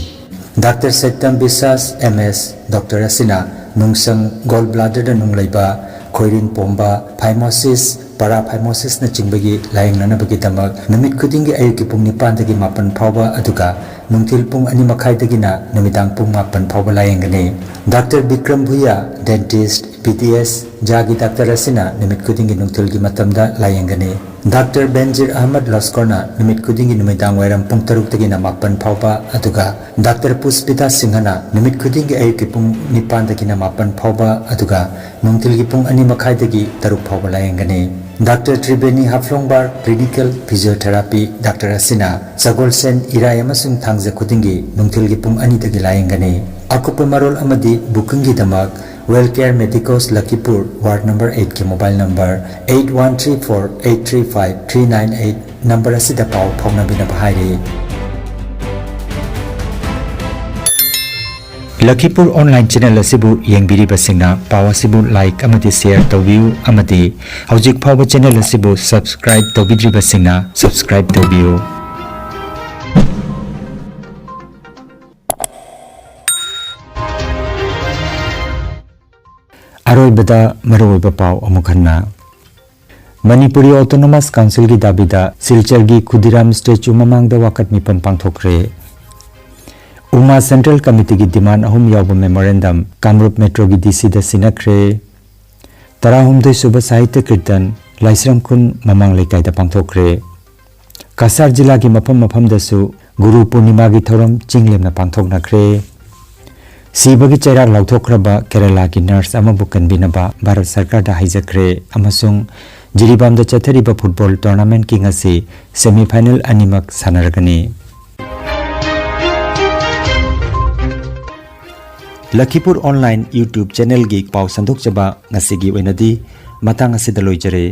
ꯗꯥꯛꯇꯔ ꯁꯩꯇꯝ ꯕꯤꯁꯥꯁ, ꯑꯦꯝ ꯑꯦꯁ, ꯗꯣꯛꯇꯔ ꯑꯁꯤꯅ ꯅꯨꯡꯁꯪ, ꯒꯣꯜ ꯕ꯭ꯂꯥꯗꯔꯗ ꯅꯨꯡ ꯂꯩꯕ, ꯈꯣꯏꯔꯤꯟ ꯄꯣꯝꯕ, ꯐꯥꯏꯃꯣꯁꯤꯁ, ꯄꯔꯥꯐꯥꯏꯃꯣꯁꯤꯁꯅꯆꯤꯡꯕꯒꯤ ꯂꯥꯌꯦꯡꯅꯅꯕꯒꯤꯗꯃꯛ ꯅꯨꯃꯤꯠ ꯈꯨꯗꯤꯡꯒꯤ ꯑꯌꯨꯛꯀꯤ ꯄꯨꯡ ꯅꯤꯄꯥꯟꯗꯒꯤ ꯃꯥꯄꯟ ꯐꯥꯎꯕ, ꯑꯗꯨꯒ ꯅꯨꯡꯊꯤꯜ ꯄꯨꯡ ꯑꯅꯤ ꯃꯈꯥꯏꯗꯒꯤꯅ ꯅꯨꯃꯤꯗꯥꯡ ꯄꯨꯡ ꯃꯥꯄꯟ ꯐꯥꯎꯕ ꯂꯥꯌꯦꯡꯒꯅꯤ꯫ Doctor Bikram Bhuyan, dentist, B D S, ꯖꯥꯒꯤ ꯗꯥꯛꯇꯔ ꯑꯁꯤꯅ ꯅꯨꯃꯤꯠ ꯈꯨꯗꯤꯡꯒꯤ ꯅꯨꯡꯊꯤꯜꯒꯤ ꯃꯇꯝꯗ ꯂꯥꯌꯦꯡꯒꯅꯤ꯫ ꯗꯥꯛꯇꯔ ꯕꯦꯟꯖꯤꯔ ꯑꯍꯃꯗ ꯂꯣꯁꯀꯣꯔꯅ ꯅꯨꯃꯤꯠ ꯈꯨꯗꯤꯡꯒꯤ ꯅꯨꯃꯤꯗꯥꯡ ꯋꯥꯏꯔꯝ ꯄꯨꯡ ꯇꯔꯨꯛꯇꯒꯤꯅ ꯃꯥꯄꯟ ꯐꯥꯎꯕ, ꯑꯗꯨꯒ ꯗꯥꯛꯇꯔ ꯄꯨꯁꯄꯤꯇꯥ ꯁꯤꯡꯍꯅ ꯅꯨꯃꯤꯠ ꯈꯨꯗꯤꯡꯒꯤ ꯑꯌꯨꯛꯀꯤ ꯄꯨꯡ ꯅꯤꯄꯥꯟꯗꯒꯤꯅ ꯃꯥꯄꯟ ꯐꯥꯎꯕ, ꯑꯗꯨꯒ ꯅꯨꯡꯊꯤꯜꯒꯤ ꯄꯨꯡ ꯑꯅꯤ ꯃꯈꯥꯏꯗꯒꯤ ꯇꯔꯨꯛ ꯐꯥꯎꯕ ꯂꯥꯌꯦꯡꯒꯅꯤ꯫ Doctor Triveni ꯍꯥꯐꯂꯣꯡꯕꯥꯔ, clinical physiotherapy doctor ꯑꯁꯤꯅ ꯁꯒꯣꯜꯁꯦꯟ, ꯏꯔꯥꯏ ꯑꯃꯁꯨꯡ ꯊꯥꯡꯖ ꯈꯨꯗꯤꯡꯒꯤ ꯅꯨꯡꯊꯤꯜꯒꯤ ꯄꯨꯡ ꯑꯅꯤꯗꯒꯤ ꯂꯥꯌꯦꯡꯒꯅꯤ꯫ ꯑꯀꯨꯞꯄ ꯃꯔꯣꯜ ꯑꯃꯗꯤ ꯕꯨꯀꯤꯡꯒꯤꯗꯃꯛ Well Care Medicos Lakhipur, Ward Number Eight ꯀꯤ mobile number eight one three four eight three five three nine eight number ꯑꯁꯤꯗ ꯄꯥꯎ ꯐꯥꯎꯅꯕꯤꯅꯕ ꯍꯥꯏꯔꯤ꯫ ꯂꯈꯤꯄꯨꯔ online channel ꯑꯁꯤꯕꯨ ꯌꯦꯡꯕꯤꯔꯤꯕꯁꯤꯡꯅ ꯄꯥꯎ ꯑꯁꯤꯕꯨ like ꯑꯃꯗꯤ share ꯇꯧꯕꯤꯌꯨ, ꯑꯃꯗꯤ ꯍꯧꯖꯤꯛ ꯐꯥꯎꯕ channel ꯑꯁꯤꯕꯨ subscribe ꯇꯧꯕꯤꯗ꯭ꯔꯤꯕꯁꯤꯡꯅ subscribe ꯇꯧꯕꯤꯌꯨ꯫ ꯑꯔꯣꯏꯕꯗ ꯃꯔꯨꯑꯣꯏꯕ ꯄꯥꯎ ꯑꯃꯨꯛ ꯍꯟꯅ꯫ ꯃꯅꯤꯄꯨꯔꯤ Autonomous Council ꯒꯤ ꯗꯥꯕꯤꯗ ꯁꯤꯜꯆꯔꯒꯤ ꯈꯨꯗꯤꯔꯥꯝ statue ꯃꯃꯥꯡꯗ ꯋꯥꯀꯠ ꯃꯤꯐꯝ ꯄꯥꯡꯊꯣꯛꯈ꯭ꯔꯦ꯫ ꯎꯃꯥ Central Committee ꯒꯤ demand ꯑꯍꯨꯝ ꯌꯥꯎꯕ memorandum ꯀꯥꯃꯔꯨꯞ Metro ꯒꯤ D C ꯗ ꯁꯤꯟꯅꯈ꯭ꯔꯦ꯫ ꯇꯔꯥꯍꯨꯝꯗꯣꯏ ꯁꯨꯕ ꯁꯥꯍꯤꯇ꯭ꯌ ꯀꯤꯔꯇꯟ ꯂꯥꯏꯁ꯭ꯔꯝ ꯈꯨꯟ ꯃꯃꯥꯡ ꯂꯩꯀꯥꯏꯗ ꯄꯥꯡꯊꯣꯛꯈ꯭ꯔꯦ꯫ ꯀꯁꯥꯔ ꯖꯤꯂꯥꯒꯤ ꯃꯐꯝ ꯃꯐꯝꯗꯁꯨ ꯒꯨꯔꯨ ꯄꯨꯔꯅꯤꯃꯥꯒꯤ ꯊꯧꯔꯝ ꯆꯤꯡ ꯂꯦꯝꯅ ꯄꯥꯡꯊꯣꯛꯅꯈ꯭ꯔꯦ꯫ ꯁꯤꯕꯒꯤ ꯆꯩꯔꯥꯛ ꯂꯥꯎꯊꯣꯛꯈ꯭ꯔꯕ ꯀꯦꯔꯂꯥꯒꯤ nurse ꯑꯃꯕꯨ ꯀꯟꯕꯤꯅꯕ ꯚꯥꯔꯠ ꯁꯔꯀꯥꯔꯗ ꯍꯥꯏꯖꯈ꯭ꯔꯦ ꯑꯃꯁꯨꯡ ꯖꯤꯔꯤꯕꯥꯝꯗ ꯆꯠꯊꯔꯤꯕ football tournament ꯀꯤ ꯉꯁꯤ semi final ꯑꯅꯤꯃꯛ ꯁꯥꯟꯅꯔꯒꯅꯤ꯫ ꯂꯈꯤꯄꯨꯔ ꯑꯣꯟꯂꯥꯏꯟ YouTube ꯆꯦꯅꯦꯜꯒꯤ ꯄꯥꯎ ꯁꯟꯗꯣꯛꯆꯕ ꯉꯁꯤꯒꯤ ꯑꯣꯏꯅꯗꯤ ꯃꯇꯥꯡ ꯑꯁꯤꯗ ꯂꯣꯏꯖꯔꯦ꯫